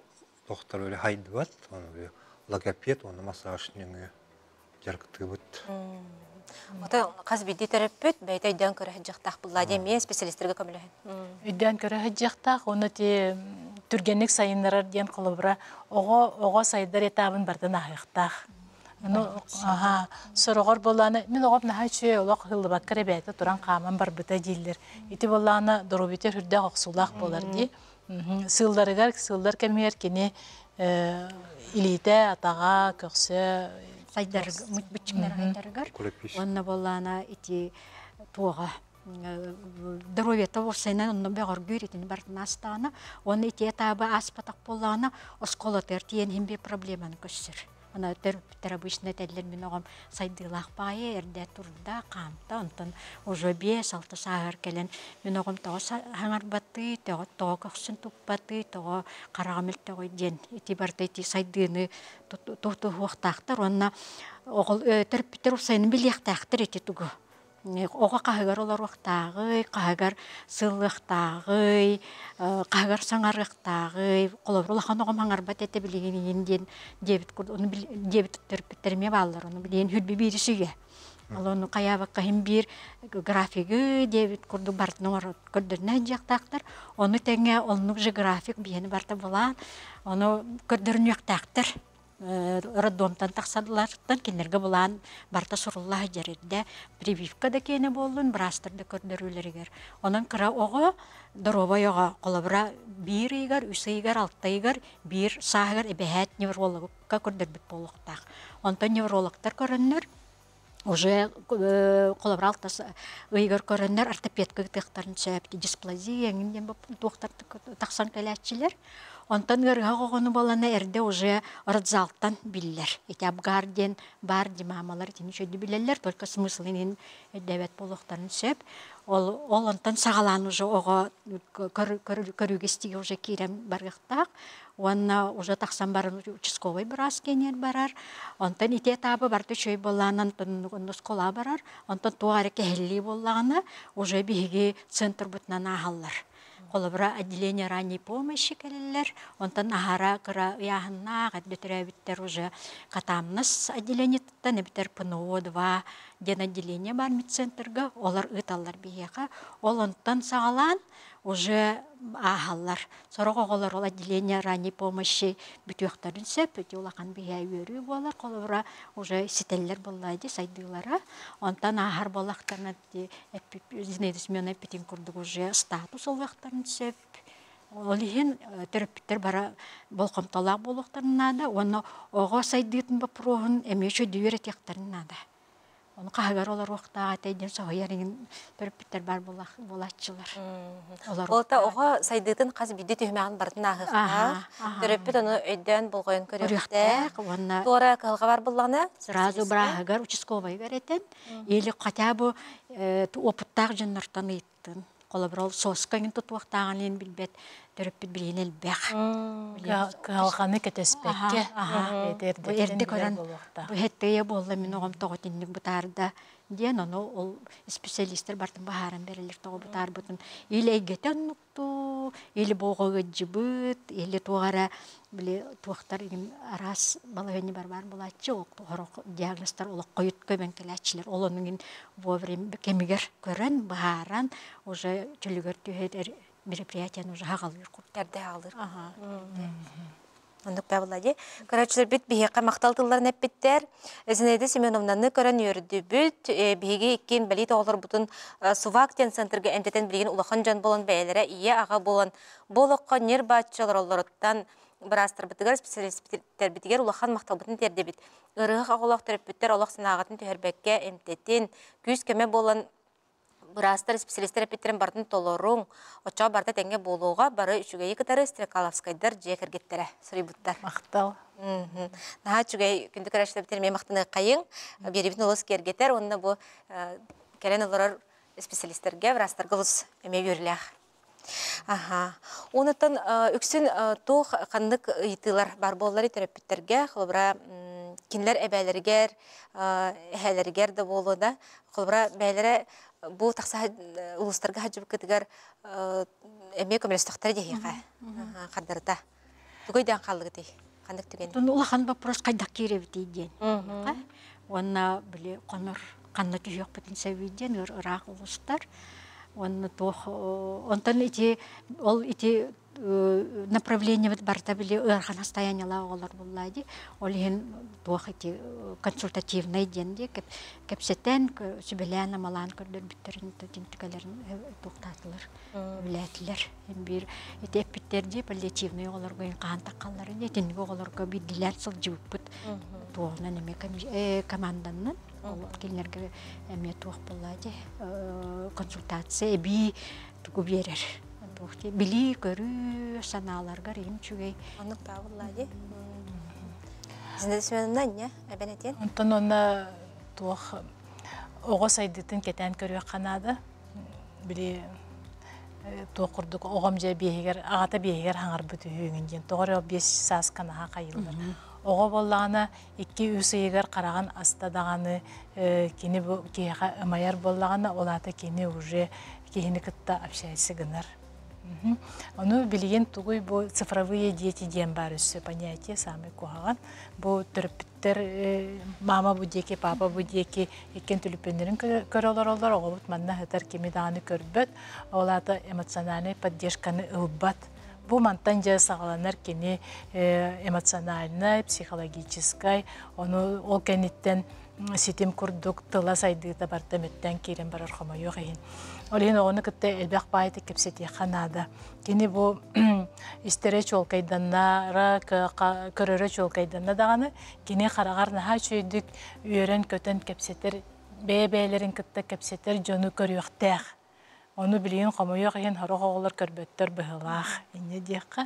тохтор били хайдыбат, ону били логопед, уонна массаж нөҥүө дьарыктыыбыт. Ото хас биирдии төрөппүт бэйэтэ өйдөөн көрө сылдьыахтаах буолла диэн эмиэ специалистарга көмөлөһөн. Өйдөөн көрө сылдьыахтаах уонна ти түргэнник сайыннарар диэн холобура оҕо оҕо сайдар этабын барытын ааһыахтаах. Ну, аха, сороҕор буоллаана мин оҕом наһаа үчүгэй олох ыһыллыбакка эрэ бэйэтэ туран хааман барбыта дииллэр. Ити буоллаҕына доруобуйата сүрдээх охсуулаах буолар дии. Сыылларыгар, сыыллар кэмигэр кини илиитэ, атаҕа, көхсө Сайдар быччыҥнара сайдарыгар. Уонна буоллаана ити туоҕа здоровьета уопсайынан онно бөҕөргүүр итини барытын аастаҕына уонна ити этабы ааспатах буоллаҕына оскуолатыгар тиийэн иһин биир проблеманы көрсөр. Аны төрөппүттэр обычно этэллэр мин оҕом сайдыылаах баҕайы эрдэ турда, хаамта, онтон уже 5-6 сааһыгар кэлэн мин оҕом тоҕо саҥарбатый, тоҕо тоҕо көхсүн туппатый, тоҕо хараҕа мөлтөҕүй диэн ити барыта ити сайдыыны тутуһуохтаахтар уонна оҕо төрөппүттэр уопсайынан билиэхтээхтэр ити тугу. Оҕо хаһыгар олоруохтааҕый, хаһыгар сыллыахтааҕый, хаһыгар саҥарыахтааҕый. Холобур, улахан оҕом хаҥарбат этэ билигин иһин диэн диэбит ону диэбит төрөппүттэр эмиэ бааллар. Ону билигин хүрбү биири сүгэ. Ол ону хайаабакка иһин биир графигы диэбит курдук барытын оҥорон көрдөрүнэ сылдьыахтаахтар. Ону тэҥэ оннук же график биһиэни барыта былаан, ону көрдөрүнүөхтээхтэр. Роддомтан тахсалларыттан кинилэргэ былаан барыта сурулла сылдьар эрдэ прививка да киэнэ буоллун, быраастар да көрдөрүүлэригэр. Онон кыра оҕо, доруобай оҕо, холобура, биир ыйыгар, үс ыйыгар, алта ыйыгар биир сааһыгар эбэһээт неврологка көрдөрбүт буолуохтаах. Онтон неврологтар көрөннөр, уже холобура алта ыйыгар көрөннөр ортопедка ыытыахтарын сөп, дисплазия эҥин диэн туохтар тахсан кэлээччилэр. Онтон ыарыһах оҕону балана эрдэ уже родзалтан биллэр. Ити абгар диэн баар димамалар итини үчүгэйдик билэллэр, только смыслын иһин өйдөөбөт буолуохтарын сөп. Ол, ол онтон саҕалаан уже оҕо көрүүгэ-истиигэ уже киирэн барыахтаах. Уонна уже тахсан баран участковай быраас киэнигэр барар. Онтон ити этабы барыта үчүгэй буоллаҕына, онтон оскуолаҕа барар. Онтон туох эрэ кэһиллии буоллаҕына, уже биһиги центрбытынан ааһаллар. Холобура, отделение ранней помощи кэлэллэр. Онтон аһара кыра ыйааһыннаах эрдэ төрөөбүттэр уже Катамнас отделениетыттан эбэтэр ПНО-2 диэн отделение баар медцентрга олор ыыталлар биһиэхэ. Ол онтон саҕалаан уже ааһаллар. Сорох оҕолор ол отделение ранней помощи бүтүөхтэрин сөп. Ити улахан биһээ үөрүү буолар. Холобура, уже ситэллэр буоллаа дии сайдыылара. Онтон ааһар буоллахтарына Зинаида Семеновна эппитин курдук уже статус ылыахтарын сөп. Ол иһин төрөппүттэр бара болҕомтолоох буолуохтарын наада уонна оҕо сайдыытын боппуруоһун эмиэ үчүгэйдик үөрэтиэхтэрин наада. Ону хаһыгар олоруохтаах этэй диэн соһуйар иҥин төрөппүттэр баар буолааччылар. Ол оҕо сайдыытын хас биирдии түһүмэҕин барытын ааһыахтаах. Төрөппүт ону өйдөөн болҕойон көрүөхтээх. Уонна туора кыһалҕа бар буоллаҕына сразу бырааһыгар участковайгар этэн или хотя бы опыттаах дьоннортон ыйыттын. Холобура, ол соска иҥин тутуохтааҕын иһин билбэт төрөппүт билигин элбэх. Кыһалҕаны кэтэспэккэ эрдэ көрөн бу һэттэ буолла мин оҕом тоҕо итинник бытаарда диэн ону ол специалистар бартын быһааран бэрэллэр тоҕо бытаарбытын или эйгэтэ оннуктуу или бу оҕо ыалдьыбыт или туох эрэ били туохтар игин араас балаһыанньа бар баар буолааччы сорох диагнозтар олох хойут көмөн кэлээччилэр ол онугин вовремя кэмигэр көрөн быһааран уже чөлүгэр түһэр мероприятияны уже хаҕалыыр курдук эрдэ хаҕалыыр Оннук да буолла дии. Көрөөччүлэрбит биһиэхэ махтал тылларын эппиттэр. Зинаида Семеновнаны көрөн үөрдүбүт. Биһиги иккиэн бэлиит оҕолорбутун Сувак диэн центрга эмтэтэн билигин улахан дьон буолан бэйэлэрэ ийэ-аҕа буолан бу олоххо ньир-бааччы олороллоруттан быраастарбытыгар, специалистэрбитигэр улахан махталбытын тиэрдэбит. Ыарыһах оҕолоох төрөппүттэр олох санааҕытын түһэрбэккэ эмтэтин, күүс-көмө буолан быраастар, специалистэр эппиттэрин барытын толоруҥ. Оччоҕо барыта тэҥҥэ буолуоҕа, бары үчүгэйи кытары Стрекаловскайдар дьиэ кэргэттэрэ суруйбуттар. Махтал. Наһаа үчүгэй күндү көрөөччүлэрбитин эмиэ махтаныаххайыҥ. Биэрибитин олус киэргэтэр уонна бу кэлэн олорор специалистэргэ, быраастарга олус эмиэ үөрүүлээх. Аха. Онуттан үксүн туох ханнык ыйытыылар бар буоллар төрөппүттэргэ, холобура, кинилэр эбээлэригэр, эһээлэригэр да буолуо да, холобура, бэйэлэрэ бу тахса улуустарга сылдьыбыккытыгар эмиэ көмөлөстөхтөрө диэхиэхэ хардарыта. Тугу өйдөөн хааллыгытый? Ханнык түгэни? Оттон улахан вопрос хайдах киирэбитий диэн. Уонна били хонор ханна түһүөхпүтүн сөбүй диэн ыраах улуустар. Уонна туох онтон ити ол ити направлениебит барыта били ыарахан состояниелаах оҕолор буллаа дии. Ол иһин туох ити консультативнай диэн дии кэпсэтэн, сүбэлээн-амалаан көрдөрбүттэрин тинтикэлэрин туохтаатылар, үлээтилэр. Биир ити эппиттэр дии паллиативнай оҕолорго хаһан таххалларын итинник оҕолорго биирдилээн сылдьыбыппыт. Туоҕунан эмиэ команданнан кинилэргэ эмиэ туох буолла дии консультация эбии тугу биэрэр билии көрүү санааларгар им үчүгэй оннук таабыллаа дии Зинаида Семеновна инньэ эбэн этиэн Онтон онно туох оҕо сайдыытын кэтээн көрүөххэ наада. Били туох курдук оҕом дьэ биэһигэр аҕата биэһигэр хаҥарбыт үһү диэн тоҕо эрэ 5 сааска наһаа хайыллар. Оҕо буоллаҕына 2-3 ыйыгар хараҕын аста даҕаны кини бу киһиэхэ ымайар буоллаҕына ол аата кини уже киһини кытта общайся гынар. Ону билигин тугуй бу цифровые дети диэн баар өссө понятие самый куһаҕан. Бу төрөппүттэр мама бу диэки, папа бу диэки иккиэн түлүпүөннэрин көрө олороллор, оҕобут манна сытар кими даҕаны көрбөт, ол аата эмоциональнай поддержканы ылбат. Бу мантан дьэ саҕаланар кини эмоциональнай, психологическай, ону ол кэнниттэн ситим курдук тыла сайдыыта барыта мөттөн киирэн барар хомойуох иһин. Ол иһин оҕону кытта элбэх баайытык кэпсэтиэххэ наада. Кини бу истэрэ чуолкайданнара, көрөрө чуолкайданна даҕаны, кини хараҕар наһаа үчүгэйдик үөрэн-көтөн кэпсэтэр, бэйэ-бэйэлэрин кытта кэпсэтэр дьону көрүөхтээх. Ону билигин хомойуох иһин сорох оҕолор көрбөттөр быһыылаах инньэ диэххэ.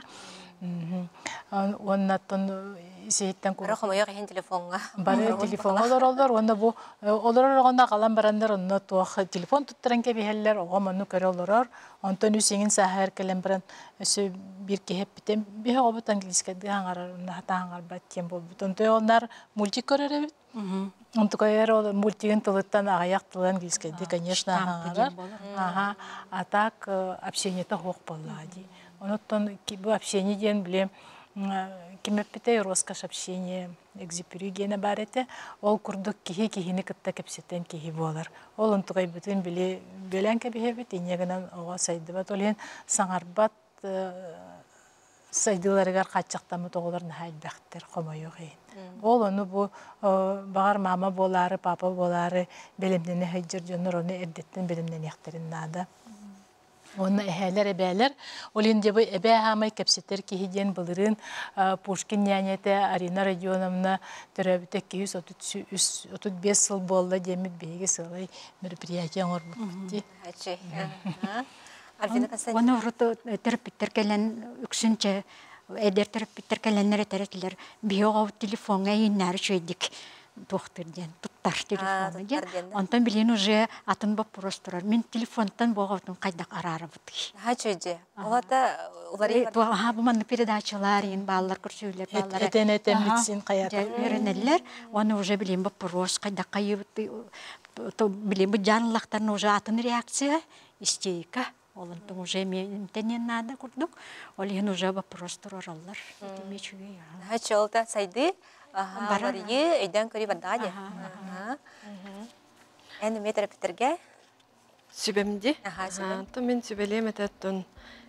Уонна оттон исиһиттэн Бары хомойуох иһин телефоҥҥа. Бары телефоҥҥа олороллор уонна бу олорор оҕону аҕалан бараннар онно туох телефон туттаран кэбиһэллэр, оҕом ону көрө олорор. Онтон үс иҥин сааһыгар кэлэн баран өссө биир киһи эппитим, биһи оҕобут английскайдыы аҥарар, онно хата аҥарбат диэн буолбут. Онтон олар мультик көрөр эбит. Онтукайар ол мультигын тылыттан аҕыйах тылы английскайдыы, конечно, аҥарар. Аха, а так общение-то суох буоллаҕа дии. Онуттан бу общение диэн били ким эппитэй роскошь общение Экзюпери гиэнэ баар этэ. Ол курдук киһи киһини кытта кэпсэтэн киһи буолар. Ол онтукайбытын били бүөлээн кэбиһэбит, инньэ гынан оҕо сайдыбат. Ол иһин саҥарбат сайдыыларыгар хааччахтаммыт оҕолор наһаа элбэхтэр, хомойуох иһин. Ол ону бу баҕар мама буолаары, папа буолаары бэлэмнэнэ сылдьар дьоннор ону эрдэттэн бэлэмнэниэхтэрин наада. Уонна эһээлэр, эбээлэр. Ол иһин дьэ бу эбээ хаамай кэпсэтэр киһи диэн былырыын Пушкин ньээньэтэ Арина Родионовна төрөөбүтэ 233 35 сыл буолла диэммит биһиги сыалай мероприятие оҥорбуппут дии. Альбина Константиновна. Оны урут төрөппүттэр кэлэн үксүн чэ эдэр төрөппүттэр кэлэннэр этэр этилэр биһи оҕобут телефоҥҥа ииннээри үчүгэйдик туохтур диэн туттар телефону диэн онтон билигин уже атын боппуруос турар мин телефонтан бу оҕобутун хайдах араарабытый Наһаа үчүгэй Олата уларыйар аха бу маннык передачалар иин бааллар көрсүүлэр бааллар Этэн этэммит син хайата. үөрэнэллэр уонна уже билигин боппуруос хайдах хайыыбыт билигин бу дьаанылахтарын уже атын реакция истерика Олонтон уже эмиэ наада курдук. Ол иһин уже вопрос турараллар. Ити үчүгэй. Чолта сайды барыы өйдөөн көрүү бардаҕа дии. Эн эмиэ терапевтерге Сүбэмди. То мин сүбэлиэм этэ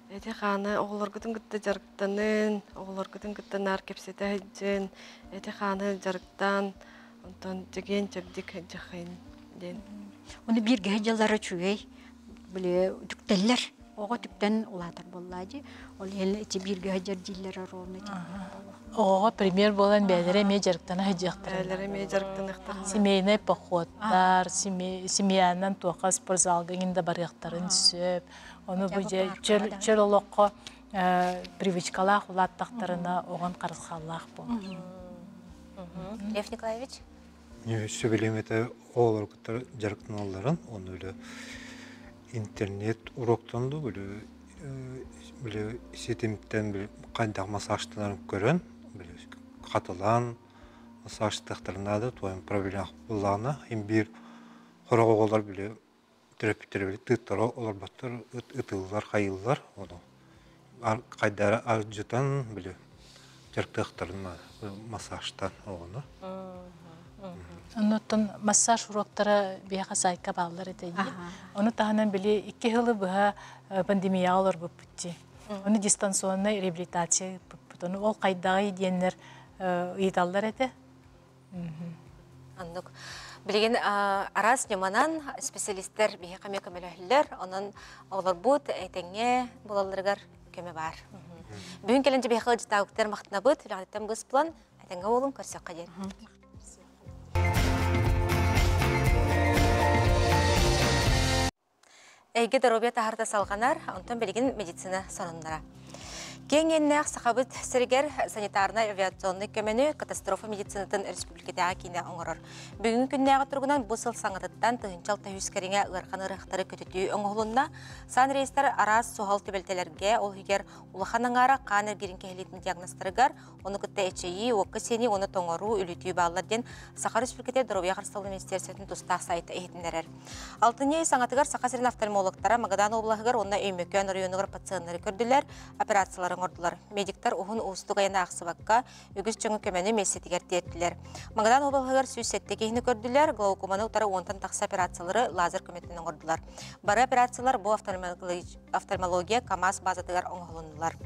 эти хааны оҕолоргутун кытта дьарыктанын, оҕолоргутун кытта наар кэпсэтэ сылдьын, эти хааны дьарыктаан, онтон чэгиэн чэбдик дьахайын диэн. Оны бииргэ дьыллара үчүгэй. Били түктэллэр. Оҕо түктэн улаатар буоллаа дии. Ол иһин ити бииргэ сылдьар дииллэр ровно Оҕоҕо пример буолан бэйэлэрэ эмиэ дьарыктана сылдьыахтара. Бэйэлэрэ эмиэ дьарыктаныахтара. Семейный походтар, семьянан туохха спортзалга иҥин да барыахтарын сөп. Ону бу дьэ чөл олоххо привычкалаах улааттахтарына оҕон харысхаллаах буолар. Лев Николаевич? Сөбүлэм этэ оҕолор кытта дьарыктаналларын, оны үлэ интернет уроктан да били били ситимтэн били хайдах массажтанарын көрөн били хатылаан массажтыахтарын наада туойун проблема буллаҕына им биир сорох оҕолор били төрөппүттэрэ били тыыттара олорботтор ытыыллар хайыыллар ону хайдара алдьатан били дьарыктыахтарын наада массажтан оҕону. Оннуттан массаж уроктара биһиэхэ сайтка бааллар этэ дии. Ону таһынан били 2 сылы быһа пандемияҕа олорбуппут дии. Ону дистанционнай реабилитация ыыппыппыт. Ону ол хайдаҕый диэннэр ыйыталлар этэ. Оннук. Билигин араас ньыманан специалистэр биһиэхэ эмиэ көмөлөһөллөр. Онон оҕолорбут этэҥҥэ буолалларыгар көмө баар. Бүгүн кэлэн биһиэхэ ыалдьыттаабыттар махтанабыт. Үлэҕититтэн быыс булан этэҥҥэ буолуҥ, көрсөххө диэн. Эйгэ доруобуйа таһаарта салҕанар, онтон билигин медицина сонуннара. Киэҥ иэннээх Сахабыт сиригэр санитарнай авиационнай көмөнү катастрофа медицинатын республикатааҕы киинэ оҥорор. Бүгүҥҥү күннээҕи туругунан бу сыл саҥатыттан 1006 кэриҥэ ыарахан ыарыһахтары көтүтүү оҥоһулунна. Сан-рейстэр араас суһал түбэлтэлэргэ, ол иһигэр улахан аҥаара хаан эргиирин кэһэлиитин диагнозтарыгар, ону кытта эчэйии, уокка сиэнии уонна тоҥоруу, үлүтүү бааллар диэн Саха Республиката доруобуйа харыстабылын министиэристибэтин тустаах сайта иһитиннэрэр. Алтынньы ый саҥатыгар Саха сирин офтальмологтара Магадан облаһыгар уонна Өймөкөөн оройуонугар пациеннары көрдүлэр, операциялары оҥордулар. Медиктар уһун уустук айаны аахсыбакка, үгүс дьоҥҥо көмөнү миэстэтигэр тиэртилэр. Магадан облаһыгар 107 киһини көрдүлэр, глаукоманы утары уонтан тахса операциялары лазер көмөтүнэн оҥордулар. Бары операциялар бу офтальмология КАМАЗ базатыгар оҥоһулуннулар.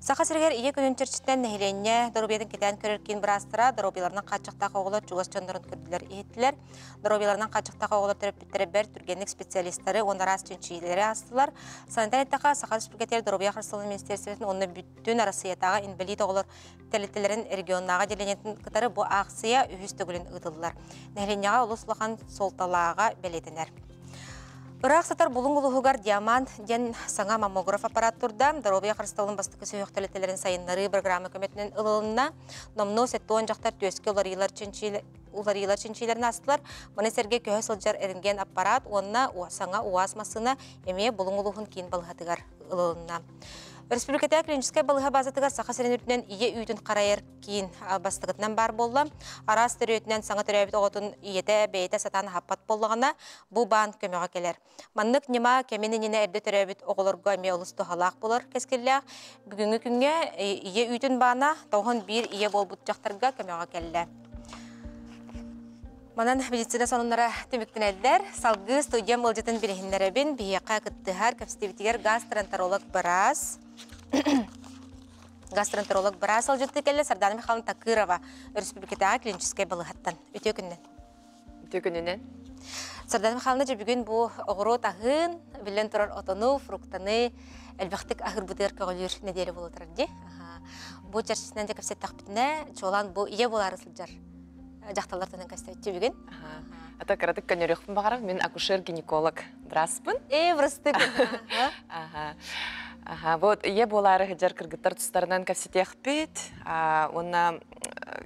Саха сиригэр Ийэ күнүн чэрчитинэн нэһилиэнньэ доруобуйатын кэтээн көрөр киин быраастара доруобуйаларынан хааччахтаах оҕолор чугас дьоннорун көрдүлэр-иһиттилэр. Доруобуйаларынан хааччахтаах оҕолор төрөппүттэрэ бэрт түргэнник специалистары уонна араас чинчийиилэри аастылар. Санатан эттэххэ, Саха Республикатыгар доруобуйа харыстабылын министиэристибэтин уонна бүтүн Арассыыйатааҕы инбэлиит оҕолор тэрилтэлэрин регионнааҕы отделениетын кытары бу аахсыйа үһүс төгүлүн ыытыллар. Нэһилиэнньэҕэ олус улахан суолталааҕа бэлиэтэнэр. Ыраах сытар Булуҥ улууһугар «Диамант» диэн саҥа маммограф аппарат турда. Доруобуйа харыстабылын бастакы сүһүөх тэрилтэлэрин сайыннарыы программа көмөтүнэн ылылынна. Номнуо 70 дьахтар түөскэ уларыйыылар уларыйыылар чинчиилэрин аастылар. Маны сэргэ көһө сылдьар рентген аппарат уонна саҥа УАЗ массыына эмиэ Булуҥ улууһун киин балыыһатыгар ылылынна. Республикатааҕы клиническэй балыыһа базатыгар Саха сирин үрдүнэн ийэ үүтүн харайар киин бастакытынан баар буолла. Араас төрүөтүнэн саҥа төрөөбүт оҕотун ийэтэ бэйэтэ сатаан аһаппат буоллаҕына, бу баан көмөҕө кэлэр. Маннык ньыма кэмин иннинэ эрдэ төрөөбүт оҕолорго эмиэ олус туһалаах буолар кэскиллээх. Бүгүҥҥү күҥҥэ ийэ үүтүн баана 91 ийэ буолбут дьахтарга көмөҕө кэллэ. Манан медицина сонуннара түмүктэнэллэр. Салгыы студиям ыалдьытын билиһиннэрэбин. Биһиэхэ кыттыһар кэпсэтиибитигэр гастроэнтеролог быраас гастроэнтеролог быраас ыалдьытыы кэллэ Сардана Михайловна Такырова өрөспүүбүлүкэтээҕи клиническэй балыыһаттан. Үтүө күнүнэн. Үтүө күнүнэн. Сардана Михайловна дьэ бүгүн бу оҕуруот аһын, биллэн турар отону, фруктаны элбэхтик аһыырбытыгар көҕүлүүр нэдиэлэ буола турар дии. Бу чэрчитинэн дьэ кэпсэттэхпитинэ, чуолаан бу ийэ буолаары сылдьар дьахталлар тынан көстөөччү бүгүн. Ата кыратык көнөрүөхпүн баҕарам. Мин акушер-гинеколог бырааспын. Ээ, бырастык. Аха. Аха, вот ийэ буолаары сылдьар кыргыттар тустарынан кэпсэтиэхпит. Уонна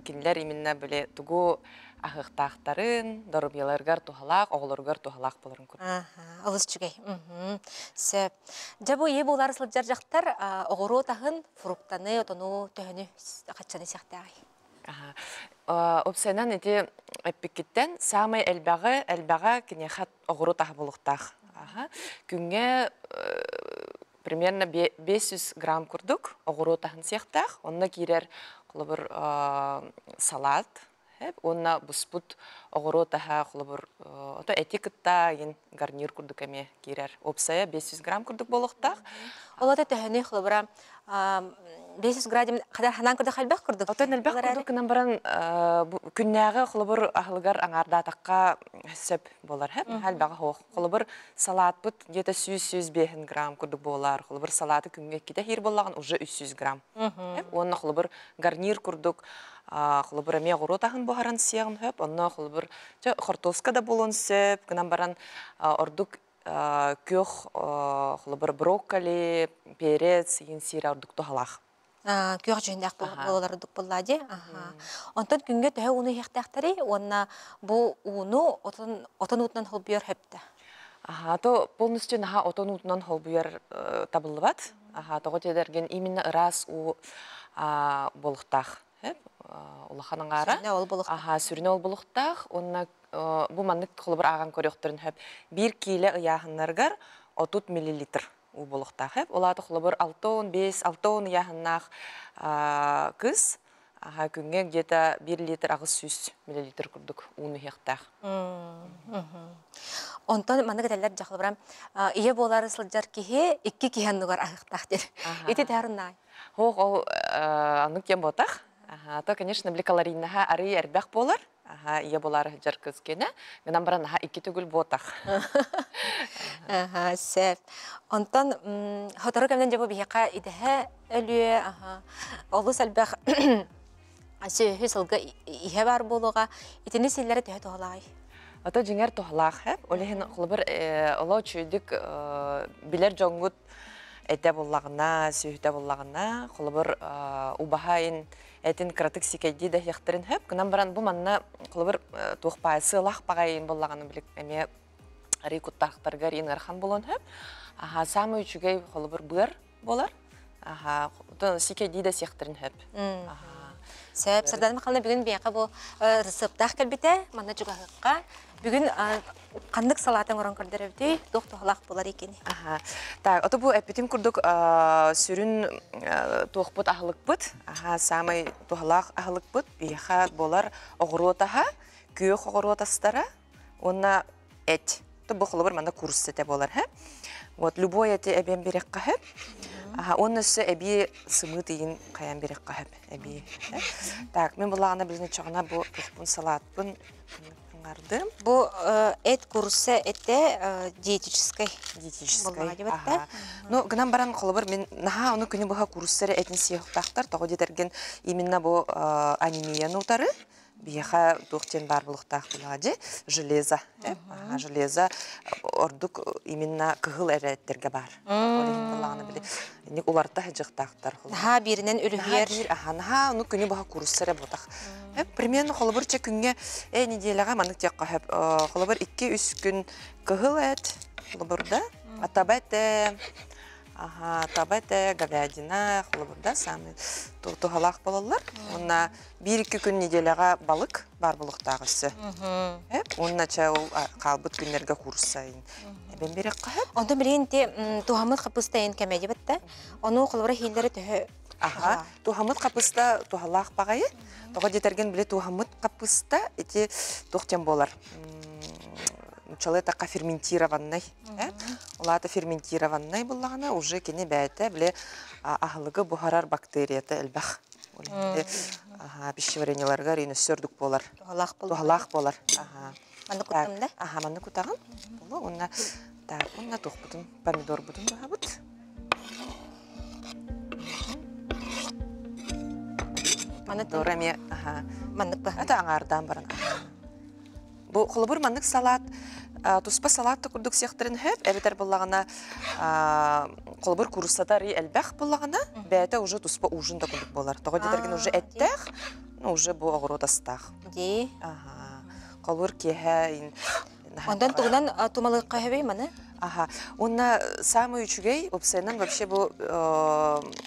кинилэр именно били тугу аһыахтаахтарын, доруобуйаларыгар туһалаах, оҕолоругар туһалаах буоларын курдук. Аха, олус үчүгэй. Сөп. Дьэ бу ийэ буолаары сылдьар дьахтар оҕуруот аһын, фруктаны, отону, төһөнү хаччаны сиэхтээҕий? Уопсайынан ити эппиккиттэн саамай элбэҕи элбэҕэ киниэхэ оҕуруот аһа буолуохтаах. Күҥҥэ примерно 500 грамм курдук оҕуруот аһын сиэхтээх. Онно киирэр холобур салат уонна буспут оҕуруот аһа холобур ото эти кытта гарнир курдук эмиэ киирэр. Уопсайа 500 грамм курдук буолуохтаах. Ол ото төһөнү холобура 500 градим ханаан курдук элбэх курдук. Отон элбэх курдук гынан баран күннээҕи холобур аһылыгар аҥаардаатахха сөп буолар. Элбэҕэ суох. Холобур салаатпыт где-то 100-105 грамм курдук буолар. Холобур салааты күҥҥэ иккитэ иһиир буоллаҕын уже 300 грамм. Уонна холобур гарнир курдук холобур эмиэ оҕуруот аһын буһаран сиэҕин сөп. Онно холобур хортуоска да буолуон сөп. Гынан баран ордук күөх холобур брокколи, перец иин сиирэ ордук туһалаах. Күөх дьүһүннээх буолалар ордук буоллаа дии. Онтон күҥҥэ төһө ууну иһиэхтээхтэрий уонна бу ууну отон отон уутунан холбуйар сөптө? Аха, то полностью наха отон уутунан холбуйар табыллыбат. Аха, тоҕо диэтэргин именно ыраас уу буолуохтаах. Улахан аҥаара. Сүрүнэ ол буолуохтаах. Аха, сүрүнэ ол буолуохтаах. Уонна бу маннык холобур ааҕан көрүөхтэрин сөп. Биир киилэ ыйааһыннарыгар 30 миллилитр уу буолуохтаах. Ол аата холобур 65, 60 ыйааһыннаах кыс күҥҥэ где-то 1 литр 800 миллилитр курдук ууну иһиэхтээх. Онтон маннык этэллэр дьэ холобура ийэ буолаары сылдьар киһи икки киһи анныгар аһыахтаах диэн. Ити таарыннаай. Хоох ол аннык диэн буотах. То, конечно, били калорийнаһа арый эрбэх буолар. Аха, ийэ буолаары сылдьар кыз киэнэ. Гынан баран аха икки төгүл буотах. Аха, сөп. Онтон сотору кэмнэн дьэ бу биһиэхэ идэһэ өлүө, аха, олус элбэх сүөһү сылгы иһэ баар буолуоҕа. Итини силлэрэ төһө туһалаай? Ото дьиҥэр туһалаах хэп. Ол иһин холобур олоо үчүгүйдүк билэр дьоҥҥут этэ буллаҕына, сүөһүтэ буллаҕына, холобур убаһа этин кыратык сикэйдии да иһиэхтэрин сөп. Гынан баран бу манна холобур туох баай сыалаах баҕайын буллаҕына били эмиэ арый куттаахтаргар иин ыарахан буолуон сөп. Аха саамай үчүгэй холобур быар буолар. Аха сикэйдии да сиэхтэрин сөп. Сөп, Сардана Михайловна бүгүн биһиэхэ бу рецептаах кэлбитэ, манна чугаһыахха. Бүгүн ханнык салаатын оҥорон көрдөрөбүтүй, туох туһалаах буолар икини? Аха. Так, ото бу эппитим курдук сүрүн туохпут аһылыкпыт, аха, саамай туһалаах аһылыкпыт биһиэхэ буолар оҕуруот аһа, күөх оҕуруот астара уонна эт. Бу холобур манна курс этэ буолар, һэ? Вот любой эти эбиэн бириэххэ сөп. Аха, уонна өссө эбии сымыыт иин хайан бириэххэ сөп эбии. Так, мин булаҕына билин чоҕуна бу тухпун салаатпын ыңардым. Бу эт курса этэ диетическай. Диетическай. Аха. Ну, гынан баран холобур мин наһаа ону күнү быһа курсары этин сиэхтаахтар, тоҕо диэтэргин именно бу анемияны утары биһиэхэ туох диэн баар буолуохтаах буолаҕа железо железо ордук именно кыһыл эрээттэргэ баар ол иһин буоллаҕына били инник уларта сылдьыахтаахтар наһаа бииринэн үлүһүйэр аха наһаа ону күнү быһа курусса эрэ буотах примерно холобур чэ күҥҥэ э неделяҕа маннык диэххэ сөп холобур 2-3 күн кыһыл эт холобур да атаба этэ Аха, таба этэ, говядина, холобурда саамай туһалаах буолаллар. Уонна биир-икки күн неделяҕа балык баар буолуохтаах өссө. Уонна чэ ол хаалбыт күннэргэ куурусса эбэн биэриэххэ сөп. Онтон билигин ити туһаммыт хапыста эн кэмэ дебет да. Ону холобура иһииллэрэ төһө Аха, туһаммыт хапыста туһалаах баҕайы. Тоҕо диэтэргин били туһаммыт хапыста ити туох диэн буолар? Нуччалыы эттэххэ ферментированный. Ол аата ферментированный буллаҕына уже кини бэйэтэ били аһылыгы буһарар бактерията элбэх. Пищеварениеларыгар иин өссө ордук буолар. Туһалаах буолар. Туһалаах буолар. Маннык куттам да? Аха, маннык кутаҕын. Уонна так, уонна туохпутун, помидорбутун быһабыт. Помидор эмиэ, аха. Маннык быһа. Это аҥаардаан баран. Бу холобур маннык салаат туспа салаат да курдук сиэхтэрин сөп, эбэтэр буллаҕына холобур кууруссата арый элбэх буллаҕына, бэйэтэ уже туспа ужин да курдук буолар. Тоҕо диэтэргин уже эттээх, ну уже бу оҕуруот астаах. Дии. Аха. Холобур киэһэ Онтон тугунан тумалыахха сөбүй маны? Аха. Уонна самый үчүгэй, уопсайынан вообще бу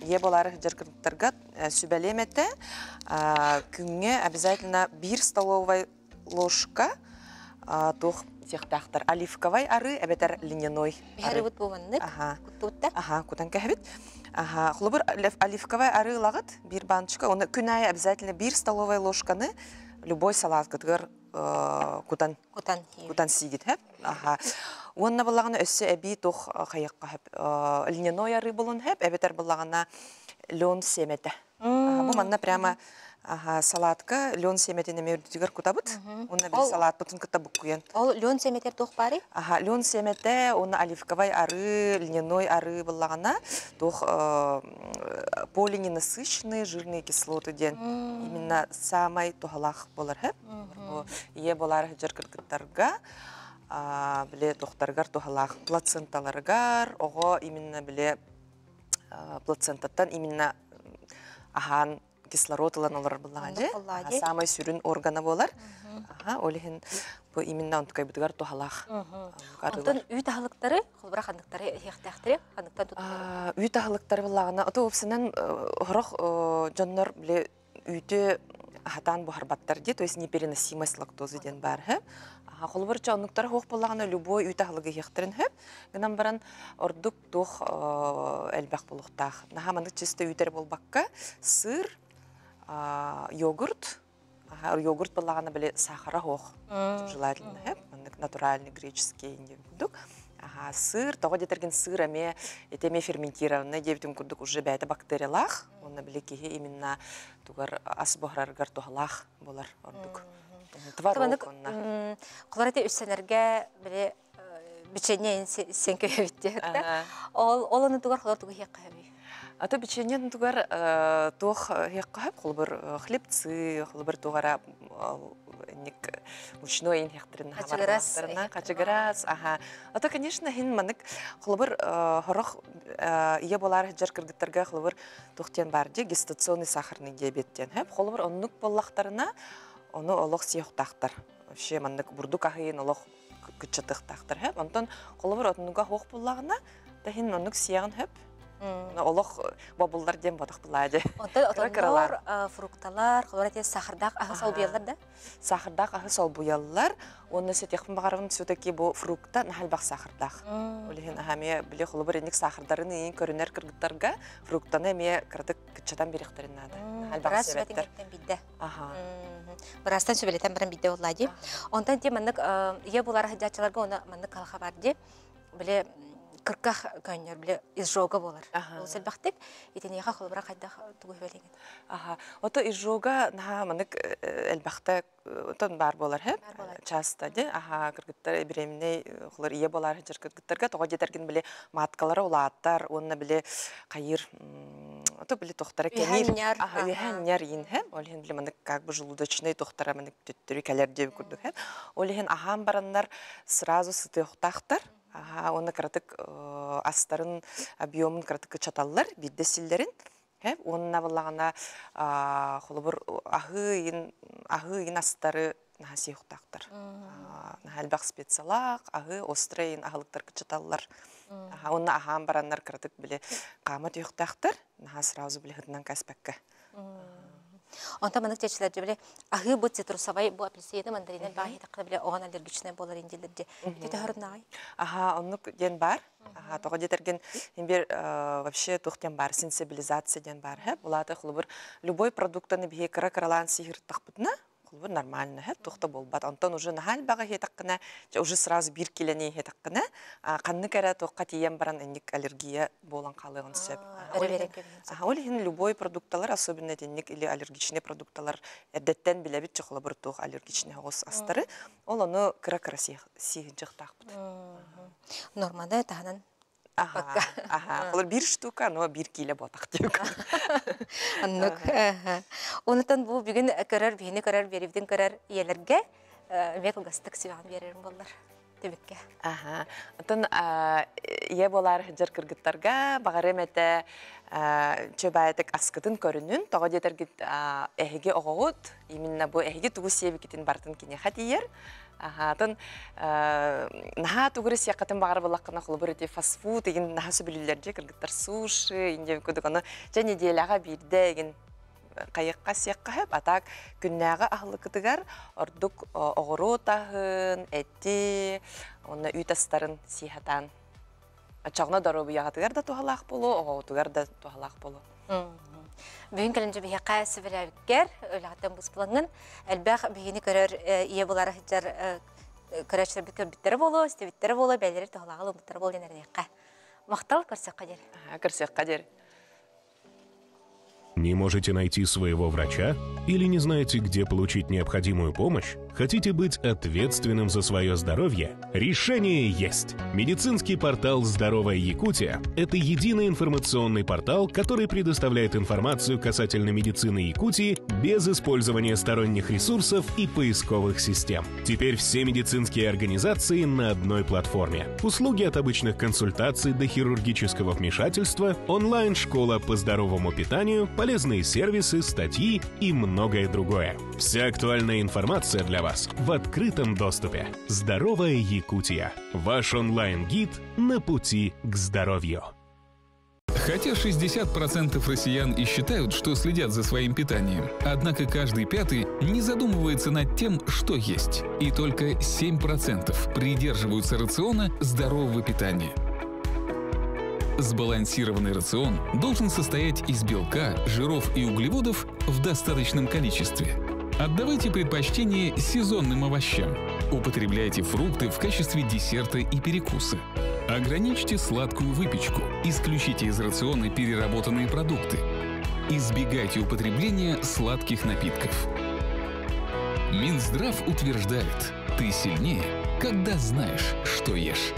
ийэ буолаары сылдьар кыргыттарга сүбэлиэм этэ. Күҥҥэ обязательно биир столовай ложка туох сиэхтээхтэр оливковай арыы эбэтэр льняной арыы. буоланнык куттубуттар. Аха, кутан кэһэбит. Аха, холобур оливковай арыы ылаҕыт биир баночка, оны күн аайы обязательно биир столовая ложканы любой салааткытыгар кутан кутан кутан сиигит хэп. Аха. Уонна буллаҕына өссө эбии туох хайыахха хэп льняной арыы булун хэп, эбэтэр буллаҕына лен сиэмэтэ. Бу манна прямо салатка лен сиэмэтин эмиэ үрдүтүгэр кутабыт. Уонна били салатпытын кытта буккуйан. Ол лен сиэмэтэр туох баарый? Аха, лен сиэмэтэ уонна оливковай арыы, льняной арыы буллаҕына туох полиненасыщенные жирные кислоты диэн именно самай туһалаах буолар хэп. Бу ийэ буолаары сылдьар кыргыттарга били духтарыгар туһалаах плаценталарыгар оҕо именно били плацентаттан именно аһаан кислород ылан олорор буллаҕа дьэ саамай сүрүн органа буолар ол иһин бу именно онтукайбытыгар туһалаах Онтон үүт аһылыктары холбура ханныктары иһиэхтээхтэри ханныктан туттуллар үүт аһылыктары буллаҕына ото уопсанан хорох дьоннор били үүтү хатаан буһарбаттар дии, то есть непереносимость лактозы диэн баар һэ. Холобур чэ оннуктара суох буоллаҕына любой үүт аһылыгы иһиэхтэрин сөп. Гынан баран ордук туох элбэх буолуохтаах. Наһаа маннык чисто үүт эрэ буолбакка сыр, йогурт, йогурт буоллаҕына били сахара суох желательно сөп. Маннык натуральный греческий диэн курдук. Аха, сыр, тоҕо диэтэргин сыр эмиэ ити эмиэ ферментированный диэбитим курдук уже бэйэтэ бактериялаах. Уонна били киһи именно тугар ас буһарарыгар туһалаах буолар ордук. Творог онно. Холор эти үссэнэргэ били биченье сен көһөбүт диэхтэ. Ол ол оны тугар холор тугу хиэххэ хөбүй? А то биченье тугар туох хиэххэ хөп холбор хлебцы, холбор тугара Инник мучной ин хехтерин хабарбаттарына качыгырас аха. Ото, конечно, хин манык холобур хорох ие болар жар кыргыттарга холобур тухтен бар ди гестационный сахарный диабет ден. Хеп холобур оннук боллахтарына ону олох сиохтахтар. Вообще маннык бурдук ахыйын олох кыччатыхтахтар хеп. Онтон холобур отнуга хох буллагына да хин оннук сиягын хөп. Олох бобуллар дем бодох булаады. Онтон отоннор, фрукталар, холор эти сахардаах аһы солбуйаллар да? Сахардаах аһы солбуйаллар. Онно сетехпин багарабын все-таки бу фрукта нахалбах сахардаах. Олихин ахамия биле холобур эник сахардарын иин көрүнер кыргыттарга фруктаны эмиэ кыратык кыччатан берихтерин надо. Нахалбах себеттер. Бидде. Аха. Бырастан сүбелетен баран бидде боллади. Онтон те маннык ие булар хадячаларга оны маннык калха бар ди. Биле кырках көннөр биле изжога болар. Ол селбахтик итинеха холбара кайда тугу белеген. Аха. Ото изжога наха манык элбахта отон бар болар хеп. Часто де. Аха, кыргыттар беременный холор ие болар жыр кыргыттарга того жетерген биле маткалары улааттар, онна биле кайыр ото биле тохтара кенир. Аха, үһәннәр ин хеп. Ол хен биле манык как бы желудочный тохтара манык төттөрү кәлер деп күрдүк хеп. Ол хен ахам бараннар сразу сытыохтахтар. Аха, оны кыратык астарын объемын кыратык чаталлар, бидде силлерин. Хеп, онна баллагана холобур аһы аһы астары наха сиухтактар. Нахалбах специалак, аһы острейн аһылыктар кычаталлар. Аха, онна ахаан бараннар кыратык биле кама түйөхтактар, наха сразу биле хытынан каспакка. Онта манык чечилер биле аһы бу цитрусовай бу апельсины мандарины баһи такка биле оган аллергичный болар индилерде. Ите хөрүн Аха, оннук ден бар. Аха, того детерген бир вообще тухтен бар, сенсибилизация ден бар. Хэ, булаты хлубур любой продуктаны бихе кыра кыралан сихир тахпытна, хлубур нормально, хэ, тухта болбат. Онтон уже нахал бага хе таккына, уже сразу бир килене хе таккына, канны кара тоққа тиен баран энник аллергия болан қалыгын сөп. Аха, ол хин любой продукталар, особенно энник или аллергичный продукталар, эрдеттен билебит чохлобур тух аллергичный хогос астары, ол оны кыра-кыра сихин жыктакпыт. Нормада таханан Аха, аха. Олар бир штука, но бир киле ботак дип. Аннык. Онытан бу бүгүн көрөр, бихини көрөр, берибдин көрөр иелерге мек гастык сибаган берерим боллар. Тебикке. Аха. Антон ие болар жыр кыргыттарга багарым эте чөбәйтек аскытын көрүнүн, того детергит эһиги огогут, именно бу эһиги тугу себикитин бартын кине хатиер. Ахатын наха тугуры сиякатын багар булаккына холбур эти фастфуд деген наха сөбүлүлөр же кыргыттар суши инде көдүк аны жа неделяга бирде деген кайыкка сиякка хеп атак күннәгы ахлыкытыгар ордук огору таһын эти онна үй тастарын сихатан ачагына даробу ягатыгар да тухалаах болу огоотугар да тухалаах болу. Бүгін кәлінжі бихе қайсы біләбіккер, өліғаттан бұс бұлаңын, әлбәқ бігіні көрір ие болары жар көрәчілер бүткөр биттері болу, істебіттері болу, бәлері тұғылағы ұмыттары болу денеріне. Мақтал көрсек қадер. Көрсек қадер. Не можете найти своего врача или не знаете, где получить необходимую помощь? Хотите быть ответственным за свое здоровье? Решение есть! Медицинский портал «Здоровая Якутия» — это единый информационный портал, который предоставляет информацию касательно медицины Якутии без использования сторонних ресурсов и поисковых систем. Теперь все медицинские организации на одной платформе. Услуги от обычных консультаций до хирургического вмешательства, онлайн-школа по здоровому питанию, полезные сервисы, статьи и многое другое. Вся актуальная информация для вас в открытом доступе. Здоровая Якутия. Ваш онлайн-гид на пути к здоровью. Хотя 60% россиян и считают, что следят за своим питанием, однако каждый пятый не задумывается над тем, что есть. И только 7% придерживаются рациона здорового питания. Сбалансированный рацион должен состоять из белка, жиров и углеводов в достаточном количестве. Отдавайте предпочтение сезонным овощам. Употребляйте фрукты в качестве десерта и перекуса. Ограничьте сладкую выпечку. Исключите из рациона переработанные продукты. Избегайте употребления сладких напитков. Минздрав утверждает, ты сильнее, когда знаешь, что ешь.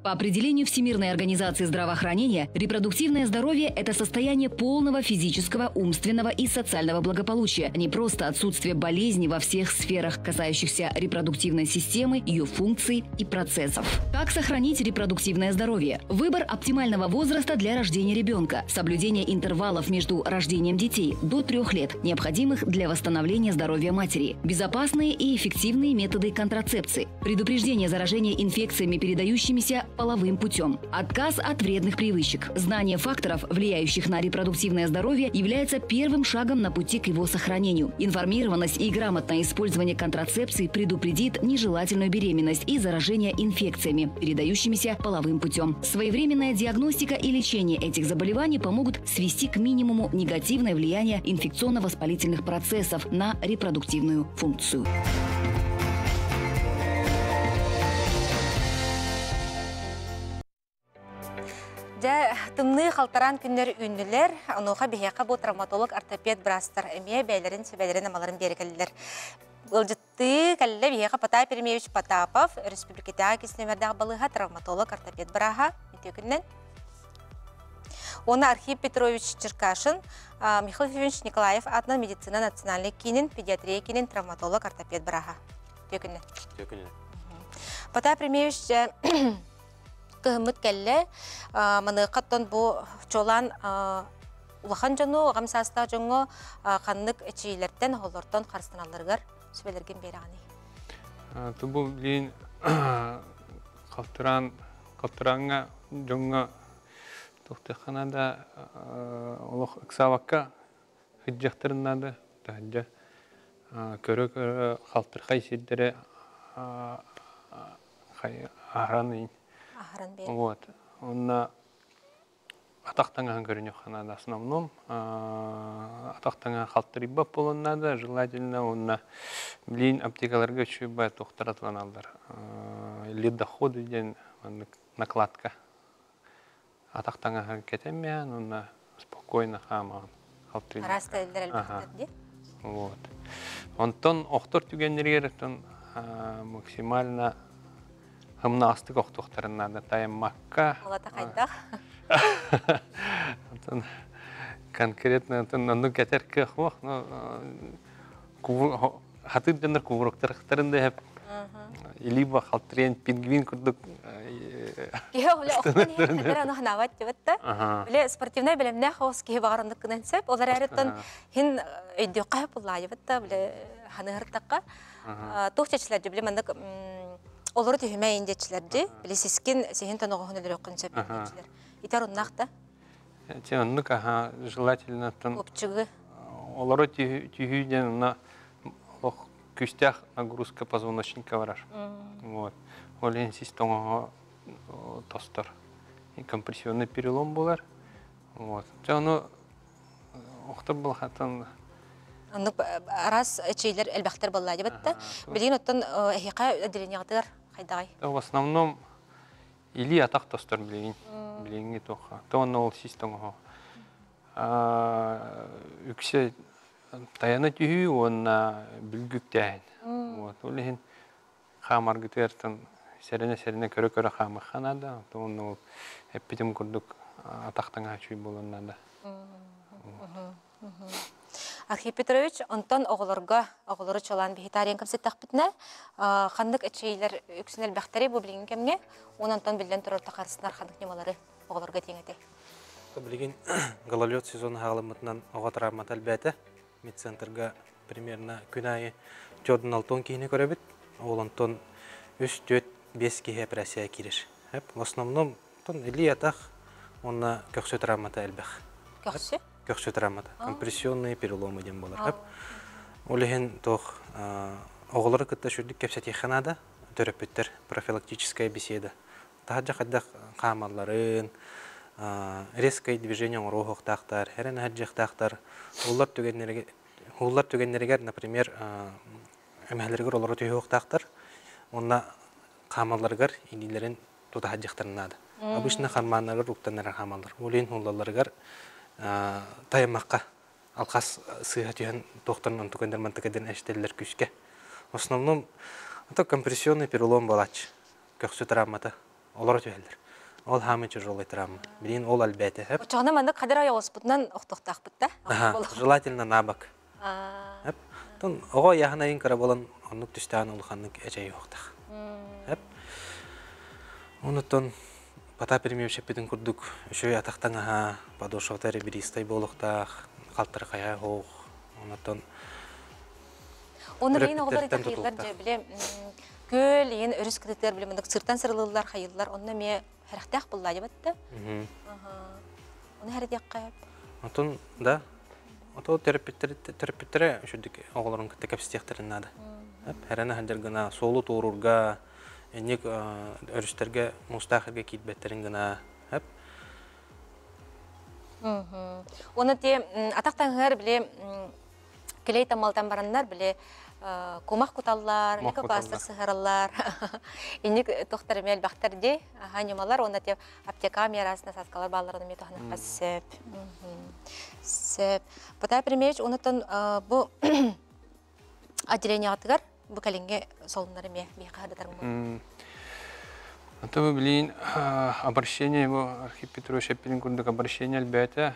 По определению Всемирной организации здравоохранения, репродуктивное здоровье – это состояние полного физического, умственного и социального благополучия, а не просто отсутствие болезней во всех сферах, касающихся репродуктивной системы, ее функций и процессов. Как сохранить репродуктивное здоровье? Выбор оптимального возраста для рождения ребенка, соблюдение интервалов между рождением детей до 3 лет, необходимых для восстановления здоровья матери, безопасные и эффективные методы контрацепции, предупреждение заражения инфекциями, передающимися половым путем. Отказ от вредных привычек. Знание факторов, влияющих на репродуктивное здоровье, является первым шагом на пути к его сохранению. Информированность и грамотное использование контрацепции предупредит нежелательную беременность и заражение инфекциями, передающимися половым путем. Своевременная диагностика и лечение этих заболеваний помогут свести к минимуму негативное влияние инфекционно-воспалительных процессов на репродуктивную функцию. Дьэ, тымныы халтараан күннэр үүннүлэр, онуоха биһиэхэ бу травматолог ортопед быраастар эмиэ бэйэлэрин сүбэлэрин-амаларын биэрэ кэллилэр. Ыалдьыттыы кэллэ биһиэхэ Патай Перемеевич Потапов, өрөспүүбүлүкэтээҕи киснэмэрдээх балыыһа травматолог ортопед бырааһа. Үтүө күнүнэн. Уонна Архип Петрович Черкашин, Михаил Ефимович Николаев аатынан медицина национальнай киинин, педиатрия киинин травматолог ортопед бырааһа. Үтүө күнүнэн. Үтүө күнүнэн. Патай Перемеевич кыһыммыт кэллэ. Маныаха бу чуолаан улахан дьону, аҕам саастаах дьоҥҥо ханнык эчиилэртэн, оһоллортон харыстаналларыгар сүбэлэргин биэрэҕиний? Бу билигин халтыраан халтырааҥҥа дьоҥҥо туохтуохха наада олох ыксаабакка сылдьыахтарын наада таһырдьа көрө-көрө халтырхай сирдэри аһаран Аһаран биэрэн. Вот. Онно атах таҥаһын көрүнүөххэ наада основном. Атах таҥаһа халтарыйбат буолуон наада, желательно уонна билигин аптекаларга үчүгэй туохтар атыланаллар. Ледоходы диэн маннык накладка. Атах таҥаһын кэтэммээн уонна спокойно хаамаҕын халтарыйбакка. Араас тэриллэр элбэхтэр дии. Вот. Онтон охтор түгэннэригэр оттон максимально ымнаастык охтуохтарын наада тайаммакка. Олата хайдах? Онтон конкретно онтон оннук этэр кыах суох, но хатыыр дьоннор кубуруктарыктарын да эп либо халтырыйан пингвин курдук Киһи оле охтон иһэн хатыр аны ханаабат дебет да. Биле спортивнай бэлэмнээх оҕус киһи баҕар оннук гынан сөп. Ол эрээриттэн хин өйдүөххэ буллаайыбыт да биле ханыһыртахха туох чэчилэрди биле маннык олору түһүмэ индиэччилэрди биле сискин сиһин тоноҕоһун өлөрүөххүн сөп диэчилэр. Итер оннах да. Те оннук аха желательно тон Копчугу. Олору түһүү диэн онно олох күүстээх нагрузка позвоночника барар. Вот. Ол иһин сис тоҥоһо тостор. Компрессионный перелом буолар. Вот. Дьэ ону охтор булхатан Оннук араас эчиилэр элбэхтэр буолла дебет да. Билигин оттон эһиэхэ отделениеҕытыгар хайдаҕай? В основном илии атах тостор билигин. Билиҥҥи туохха. То онно ол сис тоҥоһо. Үксэ тайана түһүү уонна бүлгүктээһин. Вот. Ол иһин хаамаргытыгартан сэрэнэ-сэрэнэ көрө-көрө хаамыахха наада. Онтон ол эппитим курдук атах таҥаһа үчүгэй буолуон наада. Архип Петрович, онтон оҕолорго, оҕолору чолаан вегетариан кэпсэттэхпитинэ, ханнык эчэйиилэр үксүн элбэхтэри бу билиҥҥи кэмҥэ, уонна онтон биллэн турар тахарсынар ханнык ньымалары оҕолорго этиэҥ этэй? Билигин гололед сезон хаалыммытынан оҕо травмата элбээтэ. Медцентрга примерно күн аайы 46 киһини көрөбүт. Ол онтон 3, 4, 5 киһи операция киирэр. В основном илии-атах уонна көхсү травмата элбэх. Көхсү? Көхсү травмата. Компрессионные переломы диэн буолар. Ол иһин туох оҕолору кытта сүрдүк кэпсэтиэххэ наада. Төрөппүттэр профилактическая беседа. Таһырдьа хайдах хаамалларын, резкое движение оҥоруохтаахтар, эрэн аһардьыахтаахтар. Ууллар түгэннэригэр, ууллар түгэннэригэр, например, эмэһэлэригэр олоро түһүөхтаахтар. Уонна хаамалларыгар илиилэрин тута сылдьыахтарын наада. Обычно хармааннарыгар уктанар хаамаллар. Ол иһин ууллалларыгар тайаммакка алхас сыыһа түһэн туохтан онтукайдар мантыкайдан эстэллэр күүскэ. В основном это компрессионный перелом буолааччы. Көхсү травмата. Олоро түһэллэр. Ол хаамы тяжелый травма. Билин ол элбээтэ хөп. Оччоҕуна маннык хадыр ойоҕоспутунан охтуохтаахпыт да? Желательно на бок. Хөп. Тон оҕо яһын айын кыра болан оннук түстээн улаханнык эчэй уохтах. Хөп. Онуттан Потап Еремеевич курдук үчүгэй атах таҥаһа, подошвата ребристай буолуохтаах, халтархайа суох. Онуттан Оны билин оҕолор итахыйлар дьэ биле күөл иин өрүс кытытыар биле мындык сыртан сырылыллар хайыллар онно эмиэ хэрхтээх буллаа дебатта. Оны хэрдиэххэ. Отун да ото төрөппүттэрэ үчүдүк оҕолорун кытта кэпсэтиэхтэрин наада. Хэрэн сылдьар гына суолу туоруурга инник өрүстэргэ муустаах эргэ киирбэттэрин гына хөп. Оны те атах таҥыһар биле клей тамалтан бараннар биле кумах куталлар, экопластыр сыһараллар. Инник тохтар эмиэ элбэхтэр ди. Аха ньымалар уонна те аптека миэрасына саскалар баалларын эмиэ туһанахха сөп. Сөп. Потап Еремеевич, онуттан бу отделениеҕытыгар бу кэлиҥҥи солуннар эмиэ биһиэхэ хардатар Это билин обращение его Архип Петрович эппитин курдук обращение элбээтэ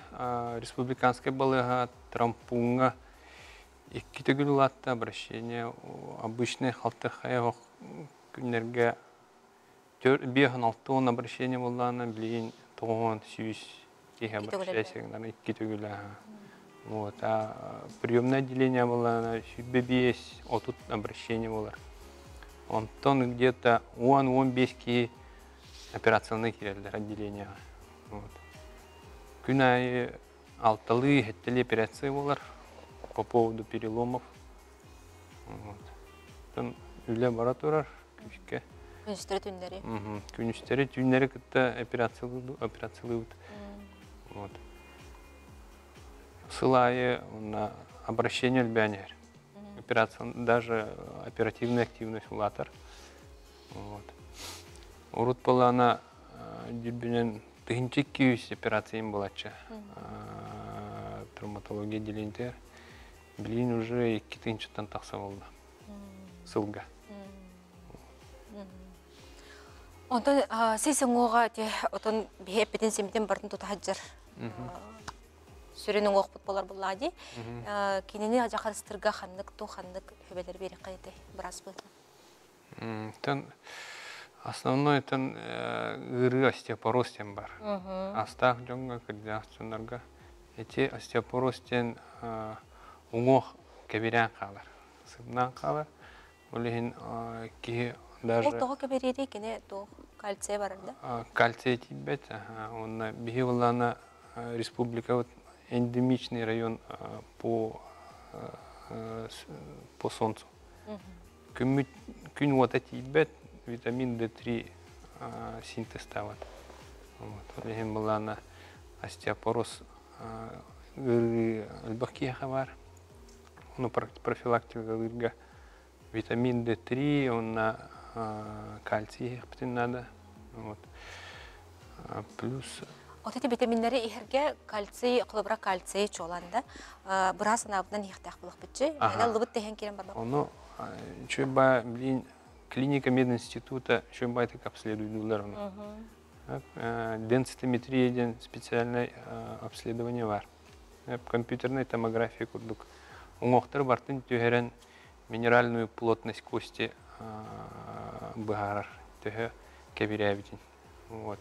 республиканскай балыыһа травмпууҥҥа икки төгүл улаатта обращение обычный халтархайа күннэргэ 5-6 обращение буоллаҕына билигин 900 киһи обращение икки төгүл вот а приемное отделение буоллаҕына 105-30 обращение буолар онтон где-то 10-15 киһи операционный киирэллэр отделениеҕа вот күн аайы алталыы сэттэлии операция буолар по поводу переломов вот оттон үлэ бара турар күүскэ Күнүстэри түннэри. Күнүстэри түүннэри кытта операциялыыбыт. Вот. Сыл аайы уонна обращение элбээн иһэр. Операция даже оперативная активность улаатар. Вот. Урут буоллаҕына дьүрбүнэн 1200 операциям буолааччы. Травматология отделениетигэр. Билигин уже 2000-тан тахса буолла. Сылга. Онтон сис уҥуоҕа те отон биһи эппитин симитин бартын тута сылдьар сүрүн уҥуохпут буолар буллаа дии. Кинини дьахарыстырга ханнык ту ханнык хүбэлэр биэриэххэ этэй быраас быһыытынан? Тэн основной тэн ыарыы остеопороз диэн бар. Астаах дьоҥҥо, кырдьаҕас дьоннорго эти остеопороз диэн уҥуох кэбирээн хаалар, сымнаан хаалар. Ол иһин киһи даже... Ол тоҕо кэбириирий кини туох кальция барар да? Кальция тиийбэт. Уонна биһи былаана республика вот эндемичный район по по солнцу. Күммүт күн уота тиийбэт, витамин D3 синтезтаабат. Вот. Ол иһин былаана остеопороз ыарыы элбэх киһиэхэ баар. Ну, профилактикалыырга витамин D3 уонна кальций иһиэхпитин наада. Вот. Плюс Вот эти витаминнери иһэргэ кальций, холобура кальций чуолаан да, быраас санаабытынан иһиэхтээх буолуохпутчу. Аны ыллыбыт тэһэн киирэн барбаппыт. Ону үчүгэй баа билин клиника мединститута үчүгэй баайтык обследуйдуулар ону. Денситометрия диэн специальное обследование бар. Компьютерная томография курдук. Уҥуохтары бартын түһэрэн минеральную плотность кости быһаарар төһө кэбирээбитин. Вот.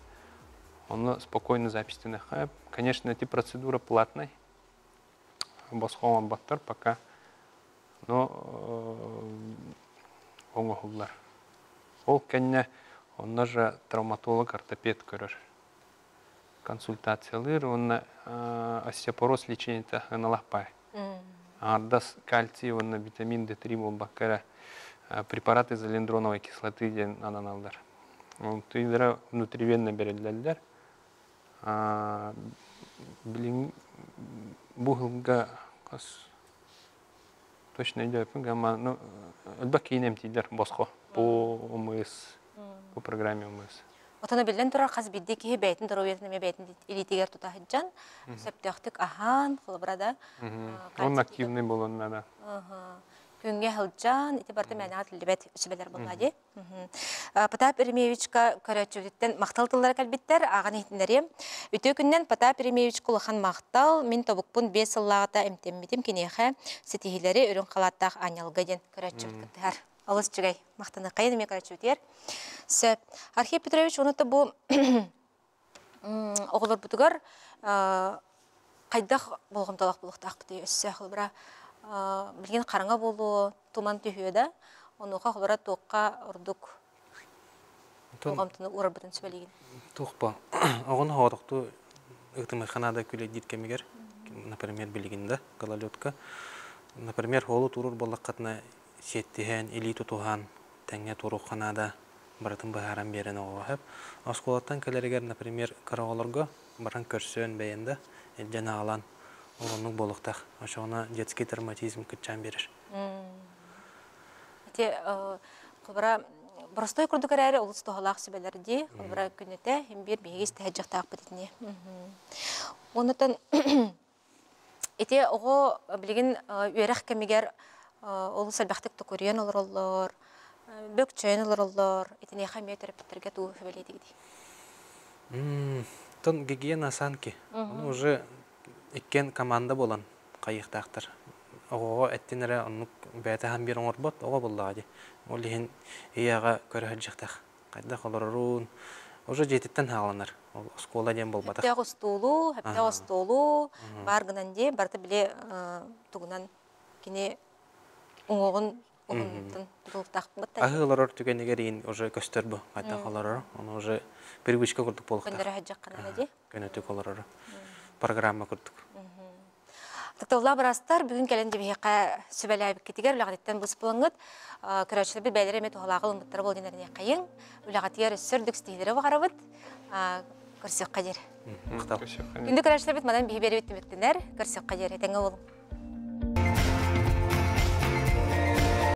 Онно спокойно записьтенеххэ. Конечно, эти процедура платной. Босхо оҥорботтор пока. Но оҥоһуллар. Ол кэннэ онно же травматолог, ортопед көрөр. Консультациялыыр уонна остеопороз лечениета ыналахпай. Аҥардас кальций уонна витамин D3 буолбакка эрэ препарат изолендроновой кислоты диэн ананаллар. Тыйдара внутривенно бэриллэллэр. Билин бу сылга хас точно өйдөөппүн гамма ну элбэх киин эмтииллэр босхо по ОМС по программе ОМС. Отон биллэн турар хас биирдии киһи бэйэтин доруобуйатын эмиэ бэйэтин илиитигэр тута сылдьан, сөптөөхтүк аһаан, холобура да. Он активный болон надо. Күҥҥэ сылдьан, ити барыта мээнэҕэ этиллибэт сүбэлэр буолла дии. Потап Еремеевичка көрөөччүбүтүттэн махтал тыллара кэлбиттэр, ааҕан иһитиннэриэм. Үтүө күнүнэн Потап Еремеевичка улахан махтал, мин тобукпун 5 сыллааҕыта эмтэммитим киниэхэ ситиһиилэри үрүҥ халааттаах аанньалга диэн көрөөччүбүт кыттыһар. Олус үчүгэй. Махтаныаххайын эмиэ көрөөччүбүтүгэр. Сөп. Архип Петрович, уонна бу оҕолорбутугар хайдах болҕомтолоох буолуохтаахпытый өссө холобура билигин хараҥа буолуо туман түһүө да онуоха холобура туохха ордук болҕомтону уурарбытын сүбэлиигин туохпа оҕону хоҕотохтуу ыытымыахха наада күлэйдиир кэмигэр например билигин да гололедка например хоолу тууруур буоллаххытына сиэттиһэн илии тутуһан тэҥҥэ туруохха наада барытын быһааран биэрэн оҕоҕо сөп. Оскуолаттан кэлэригэр, например, кыра оҕолорго баран көрсөн бэйэн да илдьэн аҕалан олоннук буолуохтаах. Очоҕуна детский травматизм кыччаан биэрэр. Ити холобура боростуой курдук эрээри олус туһалаах сүбэлэр дии. Холобура күнүтэ иһин биир биһиги истэһэ итини. Оннотон ити оҕо билигин үөрэх кэмигэр олус элбэхтик токуруйан олороллор, бөкчөйөн олороллор. Итиниэхэ эмиэ төрөппүттэргэ туу сүбэлиэтигитий? Тон гигиена осанки. Ону уже иккиэн команда буолан хайыахтаахтар. Оҕоҕо эттин эрэ оннук бэйэтэ хаһан биир оҥорбот оҕо буоллаҕа дии. Ол иһин ийэҕэ көрө сылдьыахтаах. Хайдах олороруун уже дьиэтиттэн хааланар. Ол оскуола диэн буолбатах. Сөптөөх устуулуу, сөптөөх остуолу баар гынан дии барыта били тугунан кини уҥуоҕун уһунтун тутулуктаахпыт. Аһыы олорор түгэнигэр иин уже көстөр бу хайдах олорор. Ону уже привычка курдук буолуохтаах. Көннөрө сылдьаххына дии. Көнөтүк олороро. Программа курдук. Тыкталлаах быраастар бүгүн кэлэн дьэбиһиэхэ сүбэлээбиккитигэр үлэҕититтэн быс булаҥҥыт көрөөччүлэрбит бэйэлэрэ эмиэ туһалааҕы ылыммыттара буол диэн эрэниэххэйиҥ. Үлэҕитигэр өссө үрдүк ситиһиилэри баҕарабыт. Көрсүөххэ диэри. Махтал. Күндү көрөөччүлэрбит манан биһи биэрэбит түмүктэнэр. Көрсүөххэ диэри. Тэҥҥэ буолуҥ.